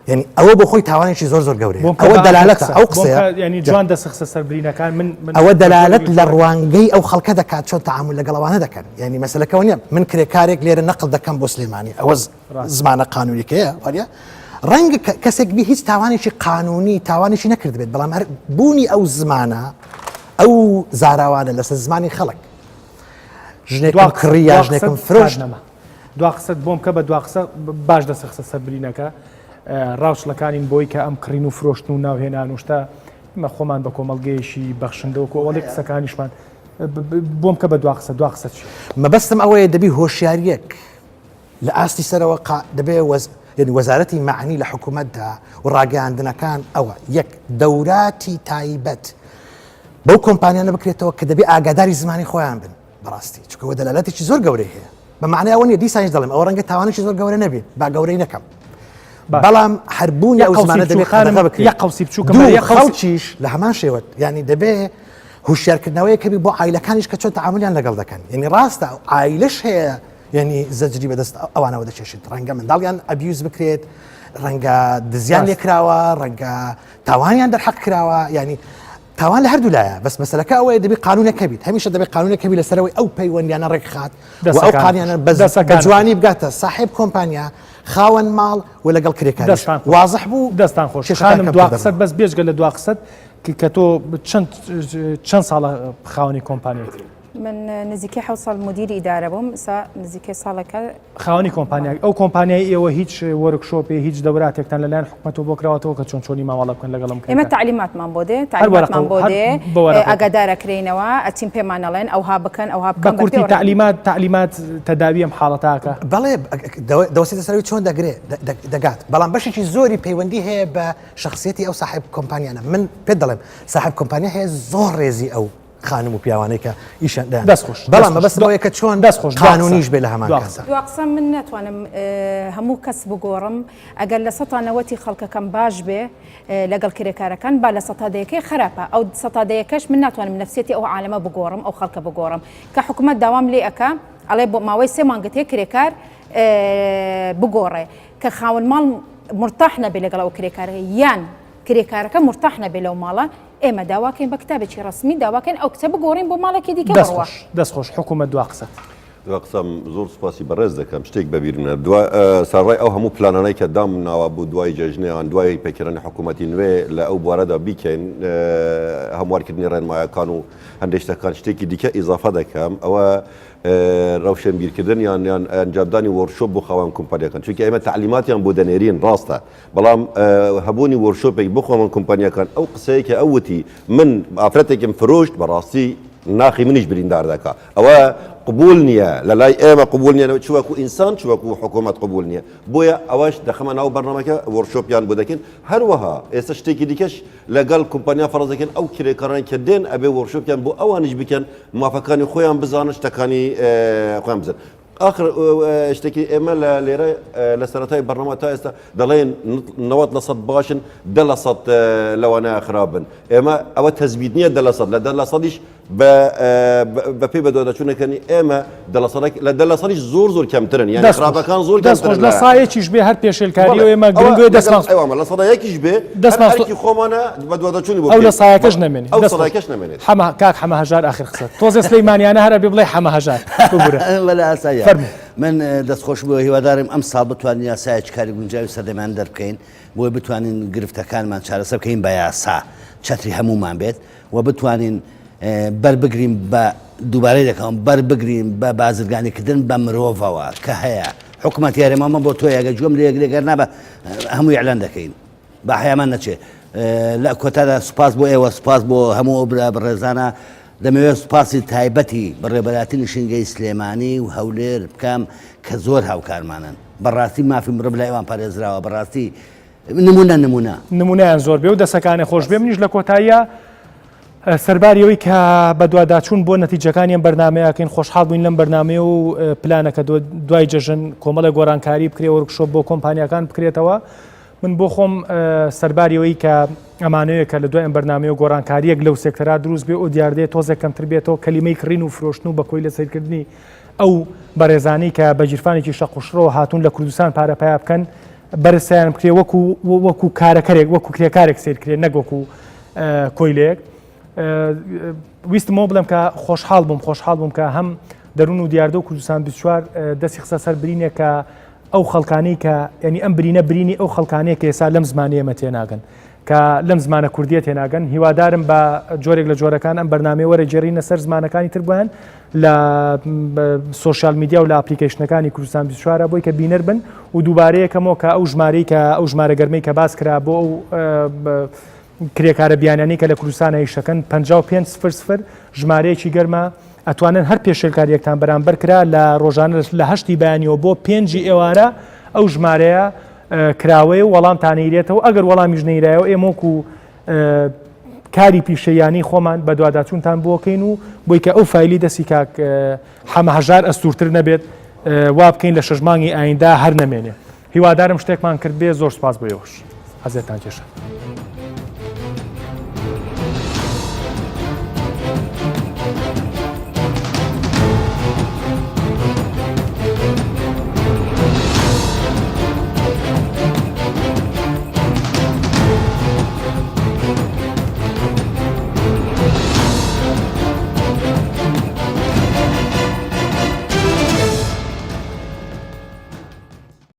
یعنی ئەوە بۆ خۆی تاوانێکی زۆر زۆر گەورەیە ئەوە دەلالەتە ئەو قسەیە ینی جوان دەسخسە سەر برینەکان من ئەوە دەلالەت لە ڕوانگەی ئەو خەڵکە دەکات چۆن تەعامول لەگەڵ ئەوانە دەکەن یعنی مەسەلەکەەوە نییە من کرێکارێک لێرە نەقل دەکەم بۆ سلێمانی ئەوە زمانە قانونیەکەیە وانە ڕەنگە کەسێک بی هیچ تاوانێکی قانونی تاوانێکی نەکردبێت بەڵام هەر بوونی ئەو زمانە ئەو زاراوانە لەسەر زمانی خەڵک ژنێکم کڕی یا ژنێکم فرۆشت نەما دوا قسەت بۆم کە بە دوا قسە باش دەسخسە سەر برینەکە ڕاوچڵەکانین بۆی کە ئەم کڕین و فرۆشتن و ناوهێنان و شتە ئمە خۆمان بە کۆمەڵگەیەکی بەخشندەوەکو ئەوەڵی قسەکانیشمان بۆم کە بە دوا قسە دوا قسە چی؟ مەبەستم ئەوەیە دەبی هۆشیاریەک لە ئاستی سەرەوە قا دەبێ وەز یعنی وەزارەتی مەعنی لە حکوومەتدا و ڕاگەیاندنەکان ئەوە یەک دەوراتی تایبەت بەو کۆمپانیانە بکرێتەوە کە دەبێ ئاگاداری زمانی خۆیان بن بەڕاستی چونکە ئەوە دەلالەتێکی زۆر گەورەی هەیە بە معنای ئەوە نیە دیسانیش دەڵێم ئەوە ڕەنگە تاوانێکی زۆر گەورە نەبێت با گەورەی نەکەم بەڵام هەربوونی ئەو زمانە دەبێت قەدەغە بکرێت یە قەوسی بچووکم دوو خەڵکیش لە هەمان شێوەت یعنی دەبێ هوشیارکردنەوەیەک هەبی بۆ عایلەکانیش کە چۆن تەعامولیان لەگەڵ دەکەن یعنی ڕاستە عایلەش هەیە یعنی زەجری بەدەست ئەوانەوە دەچێشێت ڕەنگە منداڵیان abuse بکرێت ڕەنگە دزیان لێکراوە ڕەنگە تاوانیان دەرحەق کراوە یعنی تاوان لە هەردوو لایە بەس مەسەلەکە ئەوەیە دەبێت قانونێک هەبیت هەمیشە دەبێت قانونێک هەبی لەسەرەوەی ئەو پەیوەندیانە ڕێکخات و ئەو قانیانە بە جوانی بگاتە ساحێب کۆمپانیا خاوەن ماڵ و لەگەڵ کرێکار وازح بوو دەستان خۆش خانم دوا قسەت بەس بێجگە لە دوا قسەت کە تۆ چەند چەند ساڵە خاوەنی کۆمپانیایت؟ من نزیکەی حەوت ساڵ مدیری ئیدارە بووم ئسا نزیکەی ساڵێکە. خاوەنی کۆمپانیا ئەو کۆمپانیای ئێوە هیچ workshop ێ هیچ دەوراتێکتان لەلایەن حکومەتەوە بۆ کراوەتەوە کە چۆن چۆنی مامەڵە بکەن لەگەڵ ئەم ئێمە تەعلیماتمان بۆ دێ تەعلیماتمان بۆ دێ ئاگادار ئەکرێینەوە ئەچین پێمان ئەڵێن ئەوها بکەن ئەوها بکەن بە کورتی تەعلیمات تەعلیمات تەداوی ئەم حاڵەتاکە بەڵێ دەوەستێتە سەرەوەی چۆن دەگرێ دەگات بەڵام بەشێکی زۆری پەیوەندی هەیە بە شخصیەتی ئەو ساحێب کۆمپانیانە من پێت دەڵێم ساحێب کۆمپانیا هەیە زۆر ڕێزی ئەو خانم و پیاوانەی کە ئیشیان دایان دەست خۆش بەڵام مەبەستم ئەوەیە کە چۆن دەست خۆش قانونیش بێ لە هەمان کاتدا. دوا قسە من ناتوانم هەموو کەس بگۆڕم ئەگەر لە سەتا نەوەتی خەڵکەکەم باش بێ لەگەڵ کرێکارەکان با لە سەتا دەیەکەی خراپە ئەو سەتا دەیەکەش من ناتوانم نەفسیەتی ئەو عالەمە بگۆڕم ئەو خەڵکە بگۆڕم کە حکومەت داوام لێ ئەکا ئەڵێ بۆ ماوەی سێ مانگت هەیە کرێکار بگۆڕێ کە خاوەن ماڵ مرتاح نەبێ لەگەڵ ئەو کرێکارە یان کرێکارەکە مرتاح نەبێ لەو ماڵە ئێمە داواکەین بە کتابێکی ڕەسمی داواکەین ئەو کچە بگۆڕین بۆ ماڵێکی دیکە دەست خۆش دەست خۆش حکومەت دوا قسەت. دوا قسەم زۆر سوپاسی بەڕێز دەکەم شتێک بەبیرم نە دوا سەرڕای ئەو هەموو پلانانەی کە دام ناوە بوو دوای جەژنیان دوای پێکهێنانی حکوومەتی نوێ لە ئەو بوارەدا بیکەین هەموارکردنی ڕێنمایەکان و هەندێک شتەکان شتێکی دیکە ئیزافە دەکەم ئەوە ڕەوشەنبیرکردن یان یان ئەنجامدانی workshop بۆ خاوەن کۆمپانیاکان چونکە ئێمە تەعلیماتیان بۆ دەنێرین ڕاستە بەڵام هەبوونی workshop ێک بۆ خاوەن کۆمپانیاکان ئەو قسەیە کە ئەو وتی من ئافرەتێکم فرۆشت بەڕاستی ناخی منیش بریندار دەکا ئەوە قبول نییە لە لای ئێمە قبول نییە چ وەکو ئینسان چ وەکو حکوومەت قبول نییە بۆیە ئەوەش دەخەمە ناو بەرنامەکە workshop یان بۆ دەکەین هەروەها ئێستا شتێکی دیکەش لەگەڵ کۆمپانیا فەرز دەکەن ئەو کرێکاران کە دێن ئەبێ workshop یان بۆ ئەوانیش بکەن مافەکانی خۆیان بزانن شتەکانی خۆیان بزانن ئاخر شتێکی ئێمە لە لێرە لە سەرەتای بەرنامە تا ئێستا دەڵێن 90% باشن 10% لەوانەیە خراپ بن ئێمە ئەوە تەزبیت نییە 10% لە 10%یش بە پێی بەدواداچوونەکانی ئێمە 10% لە 10%یش زۆر زۆر کەمترن یان خراپەکان زۆر دەست خۆش لە سایەکیش بێ هەر پێشێلکاری و ئێمە گرنگوێ دەستمان ئەوامە لە سەدا یەکیش بێ دەستمان ئەرکی خۆمانە بەدواداچوونی بۆ ئەو لە سایەکەش نەمێنێ ئەو سەداکەش نەمێنێت حەمە کاک حەمە هەژار ئاخر قسە تۆزێ سلەیمانیانە هەر ئەبێ بڵێ حەمە هەژار ببورە. وەلا ئاساییە. فەرموو. من دەست خۆش بۆ هیوادارم ئەم ساڵ بتوانین یاسایەکی کاری گونجاوی سەردەمیان دەربکەین بۆی بتوانین گرفتەکانمان چارەسەر بکەین بە یاسا چەتری هەموومان بێت و بتوانین بەر بگرین بە دووبارەی دەکەم بەر بگرین بە بازرگانیکردن بە مرۆڤەوە کە هەیە حکومەت یارێمەمە بۆ تۆ یاگە گوێم لێ گرێ گەر نابە هەموو ئیعلان دەکەین با حەیامان نەچێ. لە کۆتادا سوپاس بۆ ئێوە، سوپاس بۆ هەموو ئەو برا بەڕێزانە، دەمەوێت سوپاسی تایبەتی بەڕێوەبەرایەتی نشینگەی سلێمانی و هەولێر بکەم کە زۆر هاوکارمانن، بەڕاستی مافی مرۆڤ لای ئەوان پارێزراوە، بەڕاستی نمونە نمونە. نمونەیان زۆر بێ و دەسەکانێ خۆش بێ، منیش لە کۆتاییا سەرباری ئەوەی کە بەدواداچوون بۆ نەتیجەکانی ئەم بەرنامەیە ئەکەین، خۆشحاڵ بووین لەم بەرنامەیە و پلانەکە دوای جەژن کۆمەڵێک گۆڕانکاری بکرێ، workshop بۆ کۆمپانیاکان بکرێتەوە. من بۆ خۆم سەرباری ئەوەی کە ئەمانەوێ کە لە دوای ئەم بەرنامەیە گۆڕانکارییەک لەو سێکتەرا دروست بێ ئەو دیاردەیە تۆزێک کەمتر بێتەوە کەلیمەی کڕین و فرۆشتن و بە کۆیلە سەیرکردنی ئەو بەڕێزانەی کە بە گیرفانێکی شەق و شڕەوە هاتوون لە کوردستان پارە پیا بکەن. بەرسیان بکرێ وەکو وەکو کارەکەرێک وەکو کرێکارێک سیر کرێ نەک وەکو کۆیلەیەک. ویستمەوە بڵێم کە خۆشحاڵ بووم خۆشحاڵ بووم کە هەم دەروون و دیاردە و کوردستان 24 دەستی خستە سەر برینێک کە ئەو خەڵکانی کە ینی ئەم برینە برینی ئەو خەڵکانەیە کە ئێستا لەم زمانی ئێمە تێناگەن کە لەم زمانە کوردیە تێناگەن هیوادارم بە جۆرێک لە جۆرەکان ئەم بەرنامەیە وەرەگێڕینە سەر زمانەکانی تر بۆیان لە social media و لە application ەکانی کوردستان 24 بۆی کە بینەر بن و دووبارەیەکەمەوە کە ئەو ژمارەی کە ئەو ژمارە گەرمەی کە باس کرا بۆ ئەو کرێکارە بیانیانەی کە لە کوردستانە ئیشەکەن 55 سفر سفر ژمارەیەکی گەرمە ئەتوانن هەر پێشێلکاریەکتان بەرامبەر کرا لە ڕۆژانە لە هەشتی بەیانیەوە بۆ پێنجی ئێوارە ئەو ژمارەیە کراوەیە و وەڵامتان نەیرێتەوە ئەگەر وەڵامیش نەیرایەوە ئێمە وەکو کاری پیشەیانی خۆمان بەدواداچوونتان بۆکەین و بۆی کە ئەو فایلی دەستی کاک حەمە هەژار ئەستورتر نەبێت وا بکەین لە شەش مانگی ئایندا هەر نەمێنێ هیوادارم شتێکمان کرد بێ زۆر سپاس بۆ ئێوەش ئەزێتان کێشە.